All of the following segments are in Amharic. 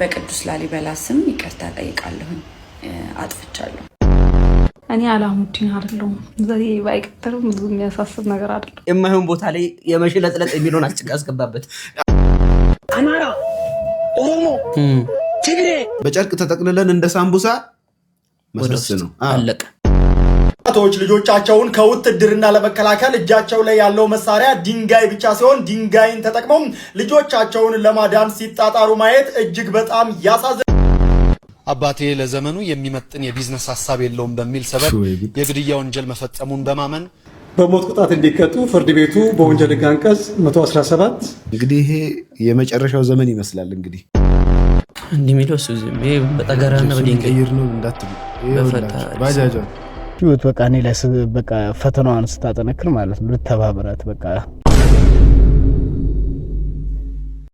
በቅዱስ ላሊበላ ስም ይቅርታ ጠይቃለሁኝ። አጥፍቻለሁ። እኔ አላሙዲን አይደለሁም። ዘሬ ባይቀጥርም ብዙ የሚያሳስብ ነገር አይደለም። የማይሆን ቦታ ላይ የመሽለጥለጥ የሚለውን አስገባበት። አማራ፣ ኦሮሞ፣ ትግሬ በጨርቅ ተጠቅልለን እንደ ሳምቡሳ መሰስ ነው። አለቀ። ቶች ልጆቻቸውን ከውትድርና ለመከላከል እጃቸው ላይ ያለው መሳሪያ ድንጋይ ብቻ ሲሆን ድንጋይን ተጠቅመው ልጆቻቸውን ለማዳን ሲጣጣሩ ማየት እጅግ በጣም ያሳዝናል። አባቴ ለዘመኑ የሚመጥን የቢዝነስ ሀሳብ የለውም በሚል ሰበብ የግድያ ወንጀል መፈጸሙን በማመን በሞት ቅጣት እንዲቀጡ ፍርድ ቤቱ በወንጀል ሕግ አንቀጽ 117 እንግዲህ ይሄ የመጨረሻው ዘመን ይመስላል። እንግዲህ እንዲህ የሚለው እሱ ዝም ይሄ በጠገራና በድንጋይ ቀይር ነው እንዳትሉ። ባጃጇ ህይወት በቃ እኔ ላይ በቃ ፈተናዋን ስታጠነክር ማለት ነው ልተባበራት በቃ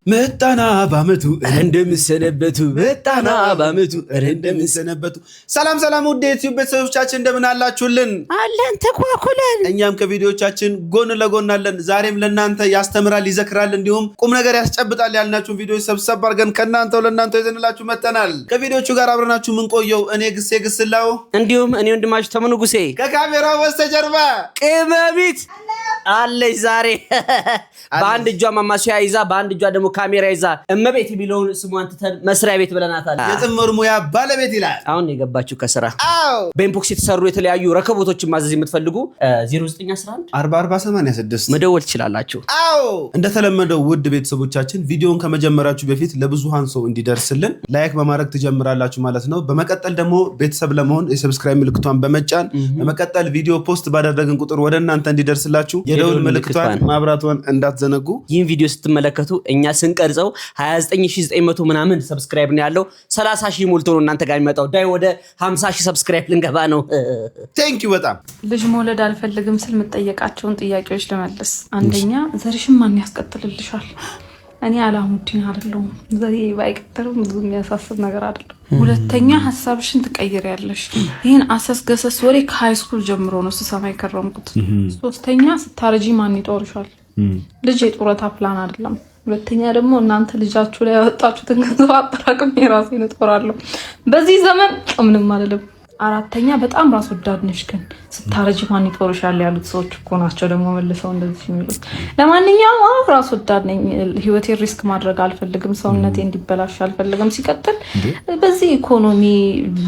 መጣና ባመቱ እንደምሰነበቱ መጣና ባመቱ እንደምሰነበቱ። ሰላም ሰላም፣ ውድ የዩቲዩብ ቤተሰቦቻችን እንደምን አላችሁልን? አለን ተኳኩለን። እኛም ከቪዲዮቻችን ጎን ለጎን አለን። ዛሬም ለእናንተ ያስተምራል፣ ይዘክራል፣ እንዲሁም ቁም ነገር ያስጨብጣል ያልናችሁን ቪዲዮዎች ሰብሰብ አድርገን ከእናንተው ለእናንተው ይዘንላችሁ መጥተናል። ከቪዲዮቹ ጋር አብረናችሁ የምንቆየው እኔ ግሴ ግስላው፣ እንዲሁም እኔ ወንድማችሁ ተምንጉሴ፣ ከካሜራው በስተጀርባ ቅመሚት አለች። ዛሬ በአንድ እጇ ማማሰያ ይዛ በአንድ እጇ ደግሞ ካሜራ ይዛ እመቤት የሚለውን ስሟን ትተን መስሪያ ቤት ብለናታል። የጥምር ሙያ ባለቤት ይላል። አሁን የገባችው ከስራ። አዎ። በኢንቦክስ የተሰሩ የተለያዩ ረከቦቶችን ማዘዝ የምትፈልጉ 0911 4486 መደወል ትችላላችሁ። አዎ፣ እንደተለመደው ውድ ቤተሰቦቻችን ቪዲዮን ከመጀመራችሁ በፊት ለብዙሃን ሰው እንዲደርስልን like በማድረግ ትጀምራላችሁ ማለት ነው። በመቀጠል ደግሞ ቤተሰብ ለመሆን የ subscribe ምልክቷን በመጫን፣ በመቀጠል ቪዲዮ post ባደረግን ቁጥር ወደ እናንተ እንዲደርስላችሁ የደውል ምልክቷን ማብራቷን እንዳትዘነጉ። ይህን ቪዲዮ ስትመለከቱ እኛ ስንቀርጸው 29900 ምናምን subscribe ነው ያለው። 30 ሺህ ሞልቶ ነው እናንተ ጋር የሚመጣው። ዳይ ወደ 50 ሺህ subscribe ልንገባ ነው። Thank you በጣም። ልጅ መውለድ አልፈልግም ስል የምጠየቃቸውን ጥያቄዎች ልመልስ። አንደኛ፣ ዘርሽን ማን ያስቀጥልልሻል? እኔ አላሙዲን አይደለሁም። ዘሬ ባይቀጥርም ብዙ የሚያሳስብ ነገር አይደለም። ሁለተኛ፣ ሀሳብሽን ትቀይሪያለሽ። ይህን አሰስ ገሰስ ወሬ ከ high school ጀምሮ ነው ስሰማ የከረምኩት። ሶስተኛ፣ ስታረጂ ማን ይጦርሻል? ልጅ የጡረታ ፕላን አይደለም። ሁለተኛ ደግሞ እናንተ ልጃችሁ ላይ ያወጣችሁትን ገንዘብ አጠራቅሜ የራሴን እጦራለሁ። በዚህ ዘመን ምንም አልልም። አራተኛ፣ በጣም ራስ ወዳድ ነሽ፣ ግን ስታረጂ ማን ይጦርሻል ያሉት ሰዎች እኮ ናቸው ደግሞ መልሰው እንደዚህ የሚሉት። ለማንኛውም አዎ ራስ ወዳድ ነኝ። ህይወቴን risk ማድረግ አልፈልግም። ሰውነቴ እንዲበላሽ አልፈልግም። ሲቀጥል በዚህ ኢኮኖሚ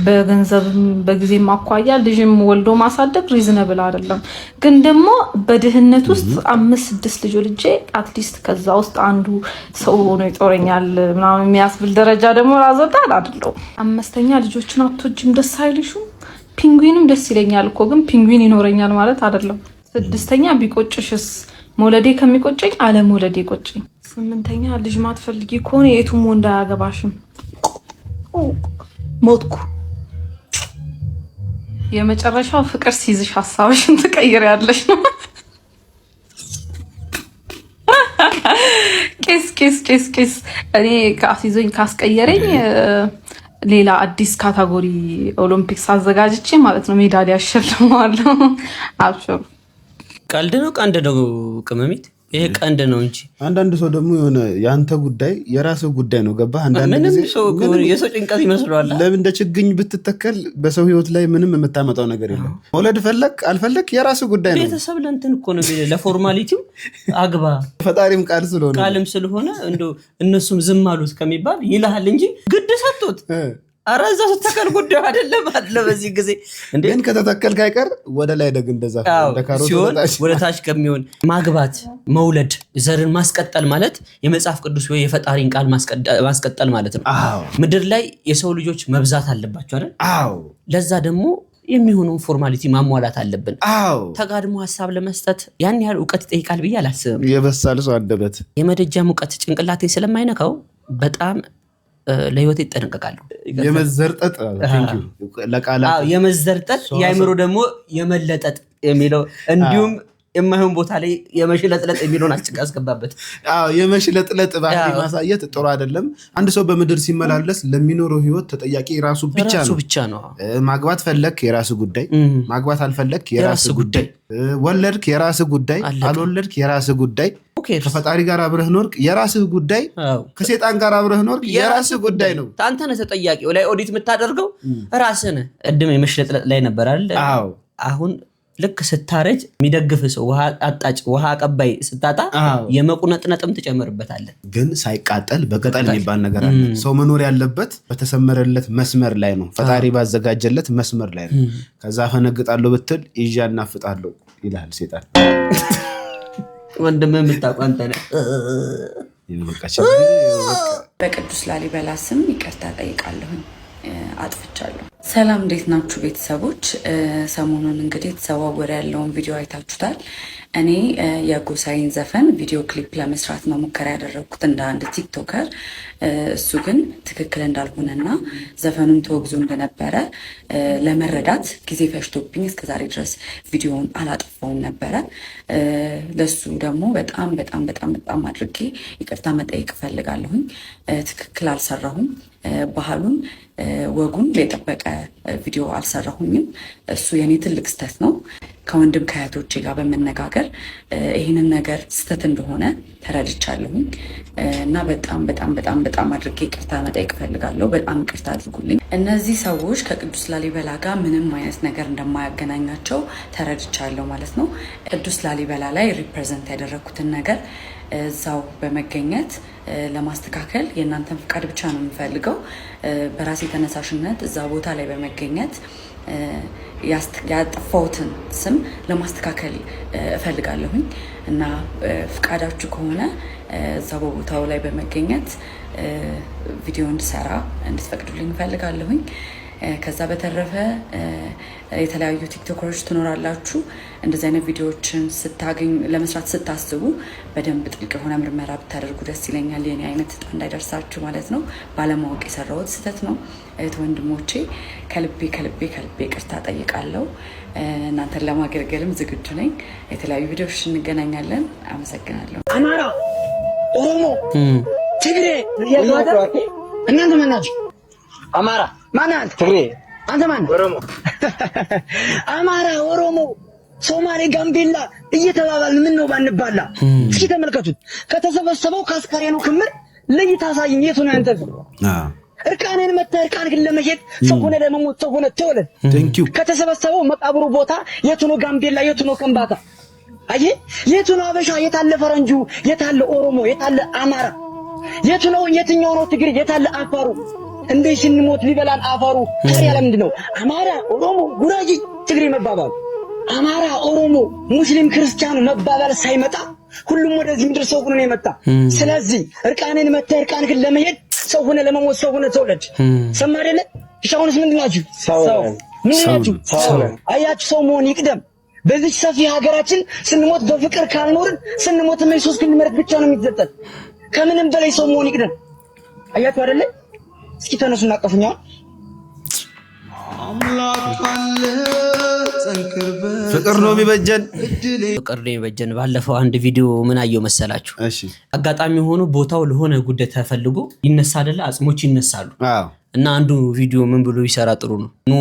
በገንዘብም በጊዜም አኳያ ልጅም ወልዶ ማሳደግ reasonable አይደለም። ግን ደግሞ በድህነት ውስጥ አምስት ስድስት ልጅ ወልጄ at least ከዛ ውስጥ አንዱ ሰው ሆኖ ይጦረኛል ምናምን የሚያስብል ደረጃ ደግሞ ራስ ወዳድ አይደለሁም። አምስተኛ፣ ልጆችን አትወጂም፣ ደስ አይልሹም? ፒንጉዊንም ደስ ይለኛል እኮ፣ ግን ፒንጉዊን ይኖረኛል ማለት አይደለም። ስድስተኛ፣ ቢቆጭሽስ? መውለዴ ከሚቆጨኝ አለመውለዴ ቆጨኝ። ስምንተኛ፣ ልጅ ማትፈልጊ ከሆነ የቱም ወንድ አያገባሽም። ሞትኩ። የመጨረሻው ፍቅር ሲይዝሽ ሀሳብሽን ትቀይሪያለሽ ነው። ቄስ ቄስ ቄስ ቄስ፣ እኔ ከአስይዞኝ ካስቀየረኝ ሌላ አዲስ category ኦሎምፒክስ አዘጋጅቼ ማለት ነው ሜዳሊያ አሸልመዋለሁ። አብሽሩ። ቀልድ ነው፣ ቀንድ ነው ቅመሚት፣ ይሄ ቀንድ ነው እንጂ። አንዳንድ ሰው ደግሞ የሆነ የአንተ ጉዳይ የራስህ ጉዳይ ነው። ገባህ? አንዳንድ ምንም ጊዜ ሰው የሰው ጭንቀት ይመስለዋል። ለምን እንደ ችግኝ ብትተከል በሰው ህይወት ላይ ምንም የምታመጣው ነገር የለም። መውለድ ፈለግ አልፈለግ የራስህ ጉዳይ ነው። ቤተሰብ ለእንትን እኮ ነው፣ ለ formality ው አግባ ፈጣሪም ቃል ስለሆነ ቃልም ስለሆነ እንደው እነሱም ዝም አሉት ከሚባል ይልሃል እንጂ ግድ ሰጥቶት ኧረ እዛ ስተከል ጉዳዩ አይደለም አለ በዚህ ጊዜ እንዴ። ግን ከተተከልክ አይቀር ወደ ላይ ደግ እንደዛ እንደ ካሮት ሲሆን ወደ ታች። ወደ ታች ከሚሆን ማግባት፣ መውለድ፣ ዘርን ማስቀጠል ማለት የመጽሐፍ ቅዱስ ወይ የፈጣሪን ቃል ማስቀጠል ማለት ነው። ምድር ላይ የሰው ልጆች መብዛት አለባቸው አይደል? አዎ። ለዛ ደግሞ የሚሆነውን formality ማሟላት አለብን። ተጋድሞ ሀሳብ ለመስጠት ያን ያህል እውቀት ይጠይቃል ብዬ አላስብም። የበሳል ሰው አንደበት። የመደጃ ሙቀት ጭንቅላቴን ስለማይነካው በጣም ለህይወቴ ይጠነቀቃሉ። የመዘርጠጥ thank you ለቃላት። አዎ፣ የመዘርጠጥ፣ የአእምሮ ደግሞ የመለጠጥ የሚለው እንዲሁም የማይሆን ቦታ ላይ የመሽለጥለጥ የሚለውን አስገባበት። አዎ፣ የመሽለጥለጥ ባህሪ ማሳየት ጥሩ አይደለም። አንድ ሰው በምድር ሲመላለስ ለሚኖረው ህይወት ተጠያቂ ራሱ ብቻ ራሱ ነው። ብቻ ነው። ማግባት ፈለክ የራስ ጉዳይ፣ ማግባት አልፈለክ የራስ የራስ ጉዳይ፣ ወለድክ የራስ ጉዳይ፣ አልወለድክ የራስ ጉዳይ፣ ከፈጣሪ ጋር አብረህ ኖርክ የራስህ ጉዳይ፣ ከሴጣን ጋር አብረህ ኖርክ የራስህ ጉዳይ ነው። አንተ ነህ ተጠያቂው። ላይ ኦዲት የምታደርገው ራስህ ነህ። ቅድም የመሽለጥለጥ ላይ ነበር አይደል? አሁን ልክ ስታረጅ የሚደግፍ ሰው፣ ውሃ አጣጭ፣ ውሃ አቀባይ ስታጣ የመቁነጥነጥም ትጨምርበታለህ። ግን ሳይቃጠል በቅጠል የሚባል ነገር አለ። ሰው መኖር ያለበት በተሰመረለት መስመር ላይ ነው። ፈጣሪ ባዘጋጀለት መስመር ላይ ነው። ከዛ ፈነግጣለሁ ብትል ይዤ አናፍጣለሁ ይልሃል ሴጣን። ወንድምህ የምታውቀው አንተ ነህ። በቅዱስ ላሊበላ ስም ይቅርታ ጠይቃለሁኝ። አጥፍቻለሁ። ሰላም፣ እንዴት ናችሁ ቤተሰቦች? ሰሞኑን እንግዲህ የተዘዋወረ ያለውን ቪዲዮ አይታችሁታል። እኔ የጎሳዬን ዘፈን video clip ለመስራት ነው ሙከራ ያደረግኩት እንደ አንድ TikToker። እሱ ግን ትክክል እንዳልሆነና ዘፈኑን ተወግዞ እንደነበረ ለመረዳት ጊዜ ፈጅቶብኝ እስከዛሬ ድረስ ቪዲዮውን አላጠፋውም ነበረ። ለሱ ደግሞ በጣም በጣም በጣም በጣም አድርጌ ይቅርታ መጠየቅ እፈልጋለሁኝ። ትክክል አልሰራሁም። ባህሉን ወጉን የጠበቀ ቪዲዮ አልሰራሁኝም። እሱ የኔ ትልቅ ስህተት ነው። ከወንድም ከእህቶቼ ጋር በመነጋገር ይህንን ነገር ስህተት እንደሆነ ተረድቻለሁኝ እና በጣም በጣም በጣም በጣም አድርጌ ይቅርታ መጠየቅ እፈልጋለሁ። በጣም ይቅርታ አድርጉልኝ። እነዚህ ሰዎች ከቅዱስ ላሊበላ ጋር ምንም አይነት ነገር እንደማያገናኛቸው ተረድቻለሁ ማለት ነው። ቅዱስ ላሊበላ ላይ represent ያደረግኩትን ነገር እዛው በመገኘት ለማስተካከል የእናንተን ፍቃድ ብቻ ነው የምፈልገው። በራሴ ተነሳሽነት እዛ ቦታ ላይ በመገኘት ያጠፋሁትን ስም ለማስተካከል እፈልጋለሁኝ እና ፍቃዳችሁ ከሆነ እዛ በቦታው ላይ በመገኘት ቪዲዮ እንድሰራ እንድትፈቅዱልኝ እፈልጋለሁኝ። ከዛ በተረፈ የተለያዩ TikToker ኦች ትኖራላችሁ። እንደዚህ አይነት ቪዲዮዎችን ስታገኙ፣ ለመስራት ስታስቡ በደንብ ጥልቅ የሆነ ምርመራ ብታደርጉ ደስ ይለኛል። የኔ አይነት እጣ እንዳይደርሳችሁ ማለት ነው። ባለማወቅ የሰራሁት ስህተት ነው። እህት ወንድሞቼ፣ ከልቤ ከልቤ ከልቤ ይቅርታ ጠይቃለሁ። እናንተን ለማገልገልም ዝግጁ ነኝ። የተለያዩ ቪዲዮዎች እንገናኛለን። አመሰግናለሁ። አማራ፣ ኦሮሞ፣ ትግሬ፣ እናንተ ማን ናችሁ? አማራ። ማን አንተ? ትግሬ። አንተ ማን? ኦሮሞ። አማራ፣ ኦሮሞ፣ ሶማሌ፣ ጋምቤላ እየተባባልን ምን ነው ባንባላ? እስኪ ተመልከቱት። ከተሰበሰበው ከአስከሬኑ ክምር ለይተህ አሳየኝ። የቱ ነው ያንተ? እርቃንህን መተህ እርቃንህን ለመሄድ ሰው ሆነ ለመሞት ሰው ሆነ ተወለድ። ከተሰበሰበው መቃብሩ ቦታ የቱ ነው ጋምቤላ? የቱ ነው ከምባታ? አየህ፣ የቱ ነው አበሻ? የታለ ፈረንጁ? የታለ ኦሮሞ? የታለ አማራ? የቱ ነው፣ የትኛው ነው ትግሬ? የታለ አፋሩ? እንዴ ስንሞት ሊበላን አፈሩ። ታዲያ ለምንድን ነው አማራ፣ ኦሮሞ፣ ጉራጌ፣ ትግሬ መባባሉ? አማራ፣ ኦሮሞ፣ ሙስሊም፣ ክርስቲያኑ መባባል ሳይመጣ ሁሉም ወደዚህ ምድር ሰው ሆኖ ነው የመጣ። ስለዚህ እርቃንህን መተህ እርቃንህን ለመሄድ ሰው ሆነ ለመሞት ሰው ሆነ ተወለድ። ሰማ አይደለ? እሺ አሁንስ ምንድን ናችሁ? ሰው። ምንድን ናችሁ? ሰው። አያችሁ፣ ሰው መሆን ይቅደም። በዚች ሰፊ ሀገራችን ስንሞት በፍቅር ካልኖርን ስንሞት 3 ክንድ መሬት ብቻ ነው የሚሰጠን። ከምንም በላይ ሰው መሆን ይቅደም። አያችሁ አይደለ? እስኪ ተነሱና አቀፉኛ። ፍቅር ነው የሚበጀን። ፍቅር ነው የሚበጀን። ባለፈው አንድ ቪዲዮ ምን አየው መሰላችሁ? አጋጣሚ ሆኖ ቦታው ለሆነ ጉዳይ ተፈልጎ ይነሳ አይደለ? አጽሞች ይነሳሉ። እና አንዱ ቪዲዮ ምን ብሎ ይሰራ ጥሩ ነው? ኑ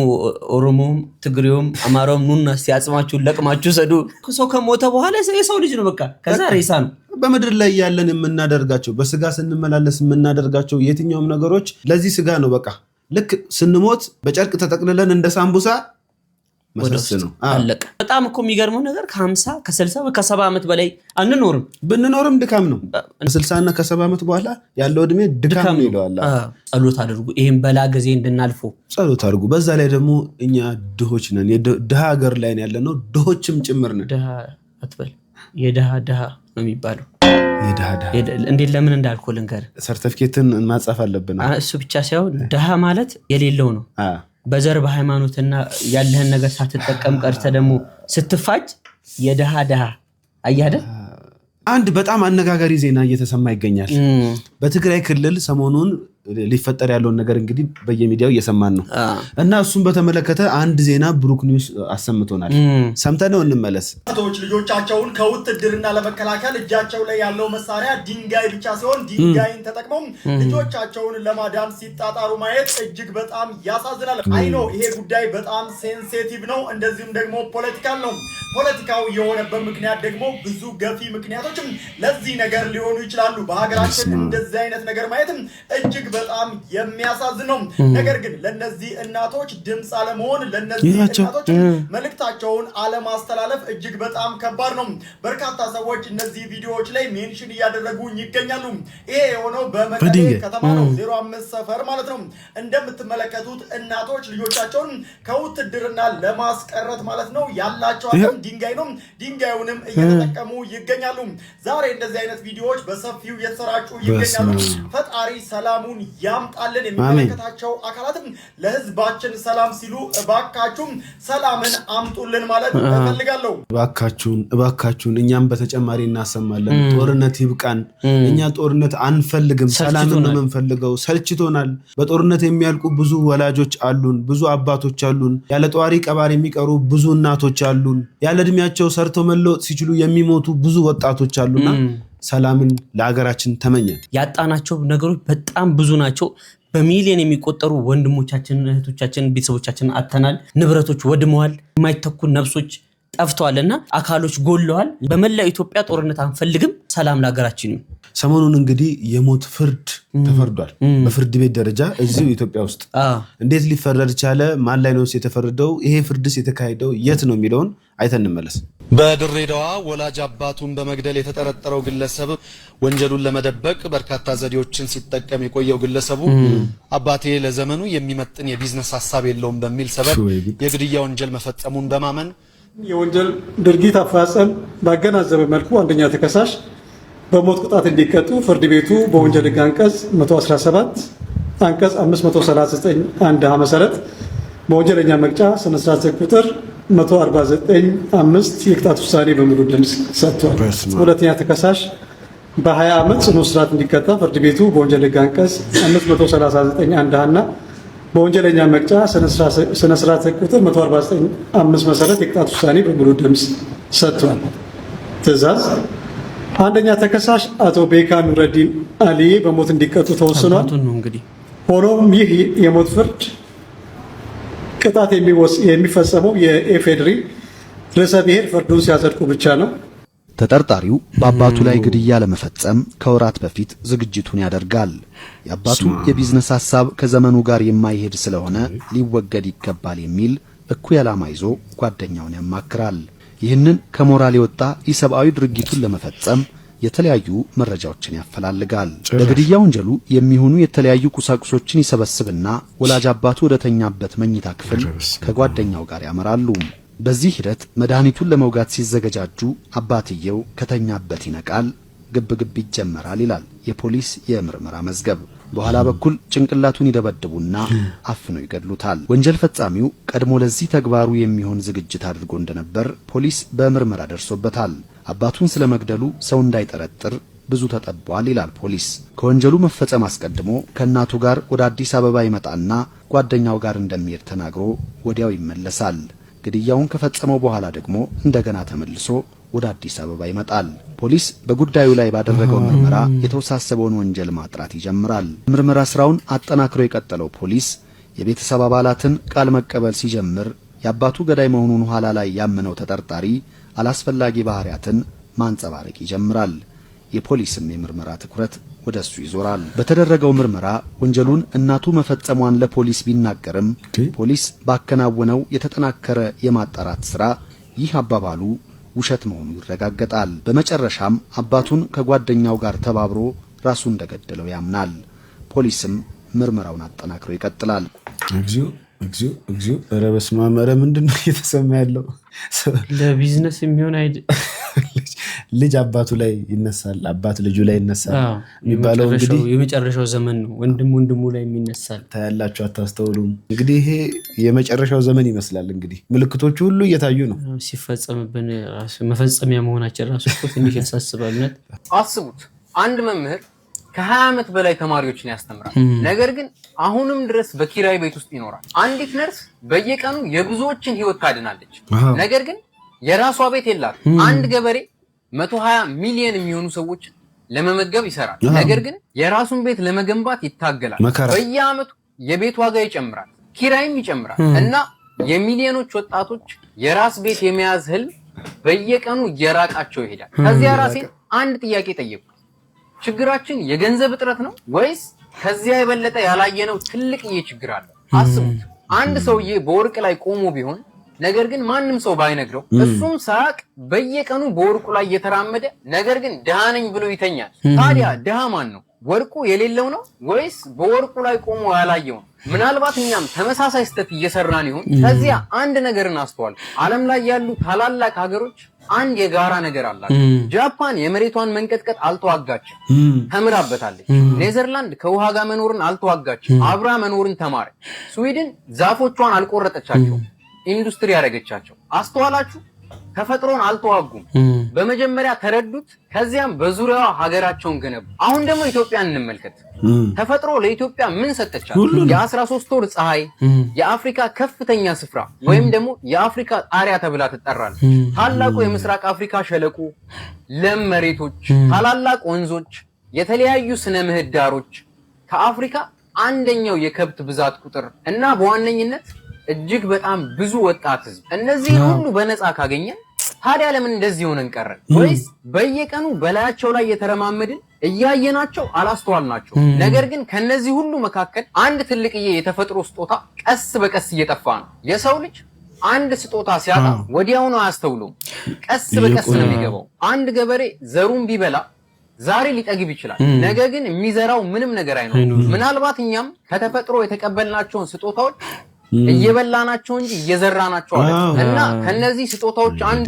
ኦሮሞውም ትግሬውም አማራውም ኑና እስኪ አጽማችሁን ለቅማችሁ ሰዱ። ሰው ከሞተ በኋላ የሰው ልጅ ነው በቃ፣ ከዛ ሬሳ ነው። በምድር ላይ ያለን የምናደርጋቸው፣ በስጋ ስንመላለስ የምናደርጋቸው የትኛውም ነገሮች ለዚህ ስጋ ነው። በቃ ልክ ስንሞት በጨርቅ ተጠቅልለን እንደ ሳምቡሳ መሰስ ነው። አለቀ። በጣም እኮ የሚገርመው ነገር ከ50፣ ከ60፣ ከ70 ዓመት በላይ አንኖርም። ብንኖርም ድካም ነው። ከ60 እና ከ70 ዓመት በኋላ ያለው እድሜ ድካም ነው ይለዋል። ጸሎት አድርጉ፣ ይህም በላ ጊዜ እንድናልፎ ጸሎት አድርጉ። በዛ ላይ ደግሞ እኛ ድሆች ነን። ድሃ ሀገር ላይ ያለ ነው፣ ድሆችም ጭምር ነን። ድሃ አትበል፣ የድሃ ድሃ ነው የሚባለው። የድሃ ድሃ። እንዴት ለምን እንዳልኩ ልንገርህ። ሰርተፊኬትን ማጻፍ አለብን። እሱ ብቻ ሳይሆን ድሃ ማለት የሌለው ነው። በዘር በሃይማኖትና ያለህን ነገር ሳትጠቀም ቀርተህ ደግሞ ስትፋጅ የድሃ ድሃ አየህ አይደል? አንድ በጣም አነጋጋሪ ዜና እየተሰማ ይገኛል። በትግራይ ክልል ሰሞኑን ሊፈጠር ያለውን ነገር እንግዲህ በየሚዲያው እየሰማን ነው እና እሱን በተመለከተ አንድ ዜና ብሩክ ኒውስ አሰምቶናል። ሰምተነው እንመለስ። እናቶች ልጆቻቸውን ከውትድርና ለመከላከል እጃቸው ላይ ያለው መሳሪያ ድንጋይ ብቻ ሲሆን ድንጋይን ተጠቅመው ልጆቻቸውን ለማዳን ሲጣጣሩ ማየት እጅግ በጣም ያሳዝናል። I know ይሄ ጉዳይ በጣም sensitive ነው፣ እንደዚሁም ደግሞ political ነው። ፖለቲካው የሆነበት ምክንያት ደግሞ ብዙ ገፊ ምክንያቶችም ለዚህ ነገር ሊሆኑ ይችላሉ። በሀገራችን እንደዚህ አይነት ነገር ማየትም እጅግ በጣም የሚያሳዝን ነው። ነገር ግን ለነዚህ እናቶች ድምፅ አለመሆን፣ ለነዚህ እናቶች መልእክታቸውን አለማስተላለፍ እጅግ በጣም ከባድ ነው። በርካታ ሰዎች እነዚህ ቪዲዮዎች ላይ mention እያደረጉ ይገኛሉ። ይሄ የሆነው በመቀሌ ከተማ ነው፣ 05 ሰፈር ማለት ነው። እንደምትመለከቱት እናቶች ልጆቻቸውን ከውትድርና ለማስቀረት ማለት ነው ያላቸው አቅም ድንጋይ ነው። ድንጋዩንም እየተጠቀሙ ይገኛሉ። ዛሬ እንደዚህ አይነት ቪዲዮዎች በሰፊው እየተሰራጩ ይገኛሉ። ፈጣሪ ሰላሙን ያምጣልን። የሚመለከታቸው አካላትም ለሕዝባችን ሰላም ሲሉ እባካችሁም ሰላምን አምጡልን ማለት እፈልጋለሁ። እባካችሁን እባካችሁን፣ እኛም በተጨማሪ እናሰማለን። ጦርነት ይብቃን። እኛ ጦርነት አንፈልግም፣ ሰላምን ነው የምንፈልገው። ሰልችቶናል። በጦርነት የሚያልቁ ብዙ ወላጆች አሉን፣ ብዙ አባቶች አሉን። ያለ ጧሪ ቀባሪ የሚቀሩ ብዙ እናቶች አሉን። ያለ እድሜያቸው ሰርተው መለወጥ ሲችሉ የሚሞቱ ብዙ ወጣቶች አሉና ሰላምን ለሀገራችን ተመኘን። ያጣናቸው ነገሮች በጣም ብዙ ናቸው። በሚሊዮን የሚቆጠሩ ወንድሞቻችንን፣ እህቶቻችንን፣ ቤተሰቦቻችንን አጥተናል። ንብረቶች ወድመዋል። የማይተኩ ነፍሶች ጠፍተዋል እና አካሎች ጎለዋል። በመላው ኢትዮጵያ ጦርነት አንፈልግም። ሰላም ለሀገራችን ይሁን። ሰሞኑን እንግዲህ የሞት ፍርድ ተፈርዷል። በፍርድ ቤት ደረጃ እዚሁ ኢትዮጵያ ውስጥ እንዴት ሊፈረድ ቻለ? ማን ላይ ነው የተፈረደው? ይሄ ፍርድስ የተካሄደው የት ነው የሚለውን አይተን እንመለስ። በድሬዳዋ ወላጅ አባቱን በመግደል የተጠረጠረው ግለሰብ ወንጀሉን ለመደበቅ በርካታ ዘዴዎችን ሲጠቀም የቆየው ግለሰቡ አባቴ ለዘመኑ የሚመጥን የቢዝነስ ሀሳብ የለውም በሚል ሰበብ የግድያ ወንጀል መፈጸሙን በማመን የወንጀል ድርጊት አፈጻጸም ባገናዘበ መልኩ አንደኛ ተከሳሽ በሞት ቅጣት እንዲቀጡ ፍርድ ቤቱ በወንጀል ሕግ አንቀጽ 117 አንቀጽ 539 1 ሀ መሰረት በወንጀለኛ መቅጫ ስነ ስርዓት ሕግ ቁጥር 149 5 የቅጣት ውሳኔ በሙሉ ድምፅ ሰጥቷል። ሁለተኛ ተከሳሽ በ20 ዓመት ጽኑ እስራት እንዲቀጣ ፍርድ ቤቱ በወንጀል ሕግ አንቀጽ 539 1 ሀ እና በወንጀለኛ መቅጫ ስነ ስርዓት ሕግ ቁጥር 149 5 መሰረት የቅጣት ውሳኔ በሙሉ ድምፅ ሰጥቷል። ትዕዛዝ አንደኛ ተከሳሽ አቶ ቤካ ኑረዲን አልዬ በሞት እንዲቀጡ ተወስኗል። ሆኖም ይህ የሞት ፍርድ ቅጣት የሚፈጸመው የኢፌዴሪ ርዕሰ ብሔር ፍርዱን ሲያጸድቁ ብቻ ነው። ተጠርጣሪው በአባቱ ላይ ግድያ ለመፈጸም ከወራት በፊት ዝግጅቱን ያደርጋል። የአባቱ የቢዝነስ ሐሳብ ከዘመኑ ጋር የማይሄድ ስለሆነ ሊወገድ ይገባል የሚል እኩይ ዓላማ ይዞ ጓደኛውን ያማክራል። ይህንን ከሞራል የወጣ ኢሰብአዊ ድርጊቱን ለመፈጸም የተለያዩ መረጃዎችን ያፈላልጋል። ለግድያ ወንጀሉ የሚሆኑ የተለያዩ ቁሳቁሶችን ይሰበስብና ወላጅ አባቱ ወደተኛበት መኝታ ክፍል ከጓደኛው ጋር ያመራሉ። በዚህ ሂደት መድኃኒቱን ለመውጋት ሲዘገጃጁ አባትየው ከተኛበት ይነቃል፣ ግብግብ ይጀመራል ይላል የፖሊስ የምርመራ መዝገብ። በኋላ በኩል ጭንቅላቱን ይደበድቡና አፍነው ይገድሉታል። ወንጀል ፈጻሚው ቀድሞ ለዚህ ተግባሩ የሚሆን ዝግጅት አድርጎ እንደነበር ፖሊስ በምርመራ ደርሶበታል። አባቱን ስለመግደሉ ሰው እንዳይጠረጥር ብዙ ተጠቧል ይላል ፖሊስ። ከወንጀሉ መፈጸም አስቀድሞ ከእናቱ ጋር ወደ አዲስ አበባ ይመጣና ጓደኛው ጋር እንደሚሄድ ተናግሮ ወዲያው ይመለሳል። ግድያውን ከፈጸመው በኋላ ደግሞ እንደገና ተመልሶ ወደ አዲስ አበባ ይመጣል። ፖሊስ በጉዳዩ ላይ ባደረገው ምርመራ የተወሳሰበውን ወንጀል ማጥራት ይጀምራል። ምርመራ ስራውን አጠናክሮ የቀጠለው ፖሊስ የቤተሰብ አባላትን ቃል መቀበል ሲጀምር የአባቱ ገዳይ መሆኑን ኋላ ላይ ያመነው ተጠርጣሪ አላስፈላጊ ባህሪያትን ማንጸባረቅ ይጀምራል። የፖሊስም የምርመራ ትኩረት ወደ እሱ ይዞራል። በተደረገው ምርመራ ወንጀሉን እናቱ መፈጸሟን ለፖሊስ ቢናገርም ፖሊስ ባከናወነው የተጠናከረ የማጣራት ስራ ይህ አባባሉ ውሸት መሆኑ ይረጋገጣል። በመጨረሻም አባቱን ከጓደኛው ጋር ተባብሮ ራሱ እንደገደለው ያምናል። ፖሊስም ምርመራውን አጠናክሮ ይቀጥላል። እግዚኦ እግዚኦ እግዚኦ! ኧረ በስመ አብ! ኧረ ምንድን ነው እየተሰማ ያለው? ለቢዝነስ የሚሆን ልጅ አባቱ ላይ ይነሳል፣ አባት ልጁ ላይ ይነሳል የሚባለው እንግዲህ የመጨረሻው ዘመን ነው። ወንድም ወንድሙ ላይ የሚነሳል። ታያላችሁ፣ አታስተውሉም? እንግዲህ ይሄ የመጨረሻው ዘመን ይመስላል። እንግዲህ ምልክቶቹ ሁሉ እየታዩ ነው። ሲፈጸምብን መፈጸሚያ መሆናችን ራሱ እኮ ትንሽ ያሳስባል። እውነት አስቡት፣ አንድ መምህር ከ20 ዓመት በላይ ተማሪዎችን ያስተምራል። ነገር ግን አሁንም ድረስ በኪራይ ቤት ውስጥ ይኖራል። አንዲት ነርስ በየቀኑ የብዙዎችን ህይወት ታድናለች። ነገር ግን የራሷ ቤት የላትም። አንድ ገበሬ 120 ሚሊዮን የሚሆኑ ሰዎችን ለመመገብ ይሰራል። ነገር ግን የራሱን ቤት ለመገንባት ይታገላል። በየዓመቱ የቤት ዋጋ ይጨምራል፣ ኪራይም ይጨምራል እና የሚሊዮኖች ወጣቶች የራስ ቤት የመያዝ ህልም በየቀኑ እየራቃቸው ይሄዳል። ከዚያ ራሴን አንድ ጥያቄ ጠየቅኩ። ችግራችን የገንዘብ እጥረት ነው ወይስ ከዚያ የበለጠ ያላየነው ትልቅዬ ችግር አለ? አስቡት፣ አንድ ሰውዬ በወርቅ ላይ ቆሞ ቢሆን፣ ነገር ግን ማንም ሰው ባይነግረው፣ እሱም ሳያቅ በየቀኑ በወርቁ ላይ እየተራመደ፣ ነገር ግን ድሃ ነኝ ብሎ ይተኛል። ታዲያ ድሃ ማን ነው? ወርቁ የሌለው ነው ወይስ በወርቁ ላይ ቆሞ ያላየው ነው? ምናልባት እኛም ተመሳሳይ ስህተት እየሰራን ይሆን? ከዚያ አንድ ነገርን አስተዋል። ዓለም ላይ ያሉ ታላላቅ ሀገሮች አንድ የጋራ ነገር አላቸው። ጃፓን የመሬቷን መንቀጥቀጥ አልተዋጋችም፣ ተምራበታለች። ኔዘርላንድ ከውሃ ጋር መኖርን አልተዋጋችም፣ አብራ መኖርን ተማረች። ስዊድን ዛፎቿን አልቆረጠቻቸውም፣ ኢንዱስትሪ ያደረገቻቸው። አስተዋላችሁ? ተፈጥሮን አልተዋጉም። በመጀመሪያ ተረዱት፣ ከዚያም በዙሪያዋ ሀገራቸውን ገነቡ። አሁን ደግሞ ኢትዮጵያን እንመልከት። ተፈጥሮ ለኢትዮጵያ ምን ሰጠቻት? የ13 ወር ፀሐይ፣ የአፍሪካ ከፍተኛ ስፍራ ወይም ደግሞ የአፍሪካ ጣሪያ ተብላ ትጠራለች። ታላቁ የምስራቅ አፍሪካ ሸለቆ፣ ለም መሬቶች፣ ታላላቅ ወንዞች፣ የተለያዩ ስነ ምህዳሮች፣ ከአፍሪካ አንደኛው የከብት ብዛት ቁጥር እና በዋነኝነት እጅግ በጣም ብዙ ወጣት ህዝብ። እነዚህን ሁሉ በነፃ ካገኘን ታዲያ ለምን እንደዚህ ሆነን ቀረን? ወይስ በየቀኑ በላያቸው ላይ የተረማመድን እያየናቸው አላስተዋልናቸው? ነገር ግን ከነዚህ ሁሉ መካከል አንድ ትልቅዬ የተፈጥሮ ስጦታ ቀስ በቀስ እየጠፋ ነው። የሰው ልጅ አንድ ስጦታ ሲያጣ ወዲያውኑ አያስተውለውም። ቀስ በቀስ ነው የሚገባው። አንድ ገበሬ ዘሩን ቢበላ ዛሬ ሊጠግብ ይችላል። ነገ ግን የሚዘራው ምንም ነገር አይኖርም። ምናልባት እኛም ከተፈጥሮ የተቀበልናቸውን ስጦታዎች እየበላናቸው እንጂ እየዘራናቸው አይደለም። እና ከነዚህ ስጦታዎች አንዱ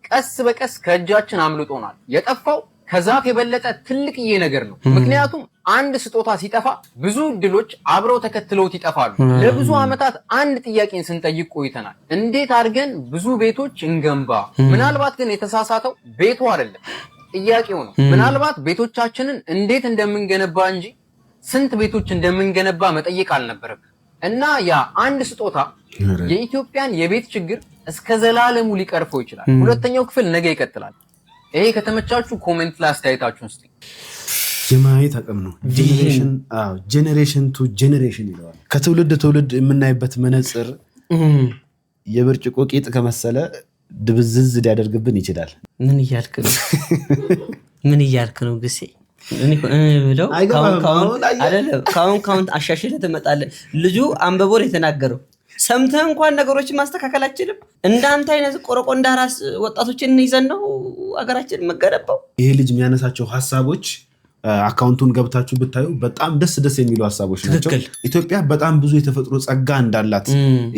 ቀስ በቀስ ከእጃችን አምልጦናል። የጠፋው ከዛፍ የበለጠ ትልቅዬ ነገር ነው። ምክንያቱም አንድ ስጦታ ሲጠፋ ብዙ እድሎች አብረው ተከትለውት ይጠፋሉ። ለብዙ ዓመታት አንድ ጥያቄን ስንጠይቅ ቆይተናል። እንዴት አድርገን ብዙ ቤቶች እንገንባ? ምናልባት ግን የተሳሳተው ቤቱ አይደለም፣ ጥያቄው ነው። ምናልባት ቤቶቻችንን እንዴት እንደምንገነባ እንጂ ስንት ቤቶች እንደምንገነባ መጠየቅ አልነበረብን። እና ያ አንድ ስጦታ የኢትዮጵያን የቤት ችግር እስከ ዘላለሙ ሊቀርፈው ይችላል። ሁለተኛው ክፍል ነገ ይቀጥላል። ይሄ ከተመቻችሁ comment ላይ አስተያየታችሁን ስጡኝ። የማየት አቅም ነው። Generation to generation ይለዋል። ከትውልድ ትውልድ የምናይበት መነፅር የብርጭቆ ቂጥ ከመሰለ ድብዝዝ ሊያደርግብን ይችላል። ምን እያልክ ነው? ምን እያልክ ነው? ግሴ ብለው ካሁን ካሁን አሻሽለህ ትመጣለህ። ልጁ አንብቦ ነው የተናገረው። ሰምተህ እንኳን ነገሮችን ማስተካከል አችልም። እንዳንተ አይነት ቆረቆንዳ ራስ ወጣቶችን ይዘን ነው ሀገራችን መገነባው። ይሄ ልጅ የሚያነሳቸው ሀሳቦች account ኡን ገብታችሁ ብታዩ በጣም ደስ ደስ የሚሉ ሀሳቦች ናቸው። ኢትዮጵያ በጣም ብዙ የተፈጥሮ ጸጋ እንዳላት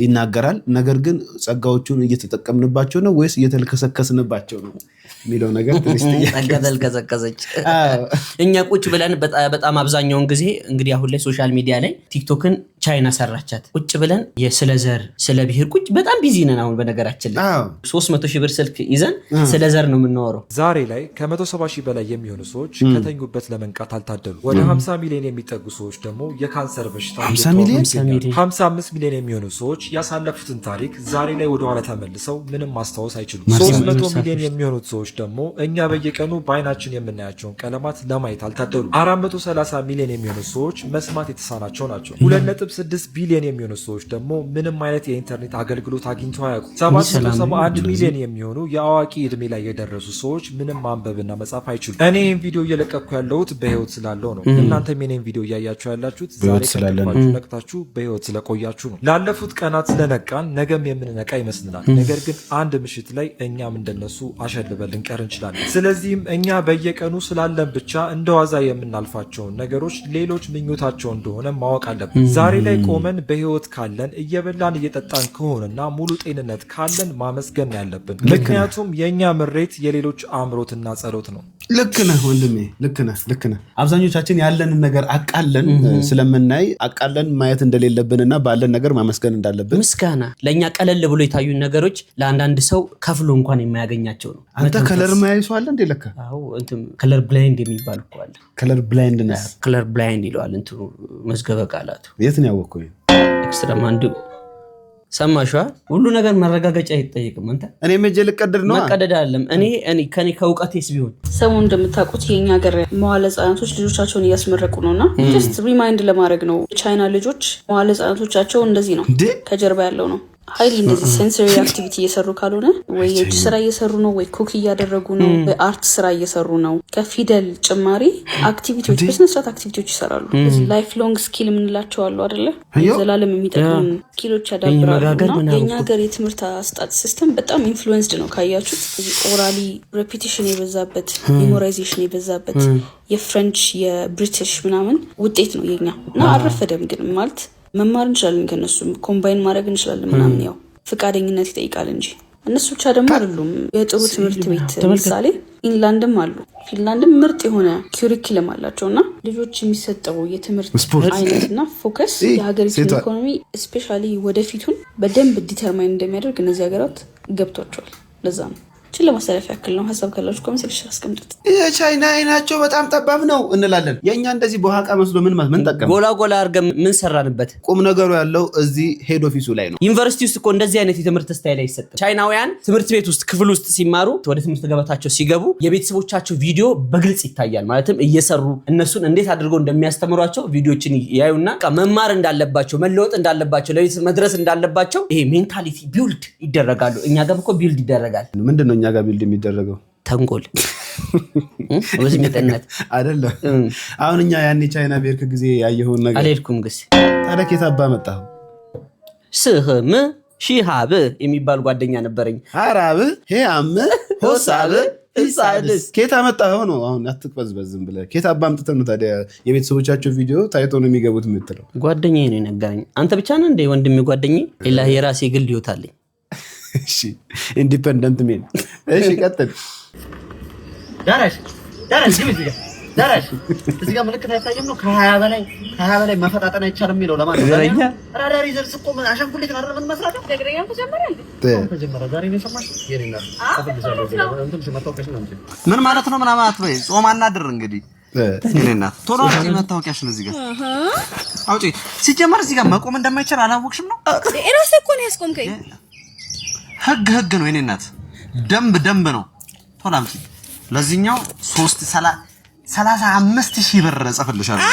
ይናገራል። ነገር ግን ጸጋዎቹን እየተጠቀምንባቸው ነው ወይስ እየተልከሰከስንባቸው ነው የሚለው ነገር ትንሽ ጥያቄ። ተልከሰከሰች። እኛ ቁጭ ብለን በጣም አብዛኛውን ጊዜ እንግዲህ አሁን ላይ social media ላይ ቲክቶክን ቻይና ሰራቻት። ቁጭ ብለን ስለ ዘር፣ ስለ ብሔር ቁጭ በጣም busy ነን። አሁን በነገራችን ላይ 300 ሺህ ብር ስልክ ይዘን ስለ ዘር ነው የምናወራው። ዛሬ ላይ ከ170 ሺህ በላይ የሚሆኑ ሰዎች ከተኙበት ለመንቃት አልታደሉ። ወደ 50 ሚሊዮን የሚጠጉ ሰዎች ደግሞ የካንሰር በሽታ 50 ሚሊዮን? 55 ሚሊዮን የሚሆኑ ሰዎች ያሳለፉትን ታሪክ ዛሬ ላይ ወደኋላ ተመልሰው ምንም ማስታወስ አይችሉም። 300 ሚሊዮን የሚሆኑት ሰዎች ደግሞ እኛ በየቀኑ በአይናችን የምናያቸውን ቀለማት ለማየት አልታደሉ። 430 ሚሊዮን የሚሆኑ ሰዎች መስማት የተሳናቸው ናቸው። 2.6 ቢሊዮን የሚሆኑ ሰዎች ደግሞ ምንም አይነት የኢንተርኔት አገልግሎት አግኝተው አያውቁም። 771 ሚሊዮን የሚሆኑ የአዋቂ እድሜ ላይ የደረሱ ሰዎች ምንም ማንበብና መጻፍ አይችሉም። እኔ ይህን ቪዲዮ እየለቀኩ ያለሁት በህይወት ስላለው ነው። እናንተም የኔን ቪዲዮ እያያችሁ ያላችሁት ዛሬ በህይወት ስላለ ነው። ከእንቅልፋችሁ ነቅታችሁ በህይወት ስለቆያችሁ ነው። ላለፉት ቀናት ስለነቃን ነገም የምንነቃ ይመስልናል። ነገር ግን አንድ ምሽት ላይ እኛም እንደነሱ አሸልበን ልንቀር እንችላለን። ስለዚህም እኛ በየቀኑ ስላለን ብቻ እንደ ዋዛ የምናልፋቸውን ነገሮች ሌሎች ምኞታቸው እንደሆነ ማወቅ አለብን። ዛሬ ላይ ቆመን በህይወት ካለን፣ እየበላን እየጠጣን ከሆነና ሙሉ ጤንነት ካለን ማመስገን ያለብን። ምክንያቱም የእኛ ምሬት የሌሎች አምሮትና ጸሎት ነው። ልክ ነህ ወንድሜ፣ ልክ ነህ፣ ልክ ነህ። አብዛኞቻችን ያለንን ነገር አቃለን ስለምናይ አቃለን ማየት እንደሌለብንና ባለን ነገር ማመስገን እንዳለብን። ምስጋና ለእኛ ቀለል ብሎ የታዩን ነገሮች ለአንዳንድ ሰው ከፍሎ እንኳን የማያገኛቸው ነው። አንተ color ማያይ ሰው አለ እንዴ? ለካ አዎ፣ እንትን color blind የሚባል እኮ አለ። Color blindness። Color blind ይለዋል እንትኑ መዝገበ ቃላቱ። የት ነው ያወቅኸው? Extreme አንዱ ሰማሿ። ሁሉ ነገር መረጋገጫ አይጠይቅም። አንተ እኔ መጄ ልቀድር ነው። መቀደድ አይደለም። እኔ ከኔ ከእውቀቴስ ቢሆን ሰሞኑን እንደምታውቁት የኛ ሀገር መዋለ ህጻናቶች ልጆቻቸውን እያስመረቁ ነው እና just remind ለማድረግ ነው። ቻይና ልጆች መዋለ ህጻናቶቻቸው እንደዚህ ነው፣ ከጀርባ ያለው ነው። Highly እንደዚህ sensory activity እየሰሩ ካልሆነ ወይ የእጅ ስራ እየሰሩ ነው፣ ወይ cook እያደረጉ ነው፣ ወይ art ስራ እየሰሩ ነው። ከፊደል ጭማሪ activity ዎች፣ በስነስርዓት activity ዎች ይሰራሉ። Life long skill የምንላቸው አሉ አደለ? ዘላለም የሚጠቅሙን skill ኦች ያዳብራሉ። እና የእኛ ሀገር የትምህርት አሰጣጥ system በጣም influenced ነው ካያችሁት። Orally repetition የበዛበት፣ memorization የበዛበት የ French፣ የ British ምናምን ውጤት ነው የኛ። እና አልረፈደም ግን፣ ማለት መማር እንችላለን፣ ከነሱ combine ማድረግ እንችላለን ምናምን፣ ያው ፍቃደኝነት ይጠይቃል እንጂ። እነሱ ብቻ ደግሞ አይደሉም። የጥሩ ትምህርት ቤት ምሳሌ ፊንላንድም አሉ። ፊንላንድም ምርጥ የሆነ curriculum አላቸው እና ልጆች የሚሰጠው የትምህርት አይነትና focus የሀገሪቱን ኢኮኖሚ especially ወደፊቱን በደንብ determine እንደሚያደርግ እነዚህ ሀገራት ገብቷቸዋል። ለዛ ነው ችን ለማስተላለፍ ያክል ነው። ሀሳብ ካላችሁ comment section አስቀምጡት። የቻይና አይናቸው በጣም ጠባብ ነው እንላለን። የእኛ እንደዚህ በኋቃ መስሎ ምን ጠቀም? ጎላ ጎላ አድርገን ምን ሰራንበት? ቁም ነገሩ ያለው እዚህ head office ኡ ላይ ነው። ዩኒቨርሲቲ ውስጥ እኮ እንደዚህ አይነት የትምህርት style አይሰጥም። ቻይናውያን ትምህርት ቤት ውስጥ ክፍል ውስጥ ሲማሩ ወደ ትምህርት ገበታቸው ሲገቡ የቤተሰቦቻቸው ቪዲዮ በግልጽ ይታያል። ማለትም እየሰሩ እነሱን እንዴት አድርገው እንደሚያስተምሯቸው ቪዲዮችን ያዩና መማር እንዳለባቸው፣ መለወጥ እንዳለባቸው፣ ለቤተሰብ መድረስ እንዳለባቸው ይሄ mentality build ይደረጋሉ። እኛ ጋር እኮ build ይደረጋል። ምንድን ነው እኛ ጋር build የሚደረገው? ተንኮል፣ ውዝምጥነት። አይደለም። አሁን እኛ ያኔ ቻይና ብሄርክ ጊዜ ያየኸውን ነገር አልሄድኩም ግስ። ታዲያ ከየት አባ መጣሁ? ስህም ሺሃብ የሚባል ጓደኛ ነበረኝ። ሀራብ ሄአም ሆሳብ ሳድስ ከየት አመጣኸው ነው? አሁን አትቅበዝበዝ፣ ዝም ብለህ ከየት አባ አምጥተህ ነው ታዲያ የቤተሰቦቻቸው ቪዲዮ ታይቶ ነው የሚገቡት የምትለው? ጓደኛዬ ነው የነገረኝ። አንተ ብቻ ነህ እንደ ወንድሜ ጓደኛዬ? ሌላ የራሴ ግል ህይወት አለኝ። እሺ፣ independent man። እሺ ቀጥል። ደረሽ ደረሽ፣ ግቢ እዚህ ጋር ደረሽ። እዚህ ጋር ምልክት አይታይም ነው? ከ20 በላይ መፈጣጠን አይቻልም የሚለው ለማን ነው? እግረኛ። ራዳር ይዘን ስቆም አሻንጉሊት ነው አይደል የምንመስላቸው? እግረኛም ተጀመረ እንዴ? ተጀመረ። ዛሬ ነው የሰማሽው? የኔ እናት እጽፍልሻለሁ። እዚህ ጋር እንትን መታወቂያሽን አምጪ። ምን ማለት ነው? ምናምን አትበይ። ጾም አናድር እንግዲህ። የኔ እናት ቶሎ አውጪ መታወቂያሽን እዚህ ጋር አውጪ። ሲጀመር እዚህ ጋር መቆም እንደማይቻል አላወቅሽም ነው? እራስህ እኮ ነው ያስቆምከኝ። ህግ ህግ ነው የኔ እናት፣ ደንብ ደንብ ነው። ቶሎ አምጪ። ለዚህኛው 35,000 ብር እጽፍልሻለሁ።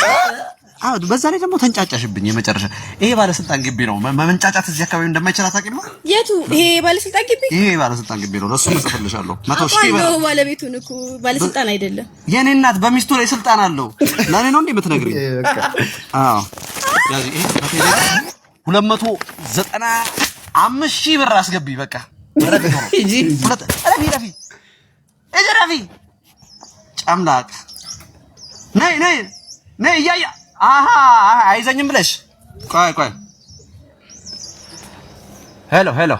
አዎ፣ በዛ ላይ ደግሞ ተንጫጫሽብኝ። የመጨረሻ ይሄ ባለስልጣን ግቢ ነው። መንጫጫት እዚህ አካባቢ እንደማይችል አታውቂም ነው? የቱ? ይሄ ባለስልጣን ግቢ? ይሄ ባለስልጣን ግቢ ነው። ለሱም እጽፍልሻለሁ 100,000 ብር። አውቃለሁ ባለቤቱን እኮ፣ ባለስልጣን አይደለም። የኔ እናት በሚስቱ ላይ ስልጣን አለው። ለእኔ ነው እንዴ የምትነግሪኝ? አዎ ያዚ፣ ይሄ 295,000 ብር አስገቢ። በቃ ረፊ ቶሎ ሁለት፣ ረፊ ረፊ እጂ ረፊ ጨምላቅ፣ ነይ ነይ ነይ እያያ አሃ አይዘኝም ብለሽ፣ ቆይ ቆይ፣ hello hello፣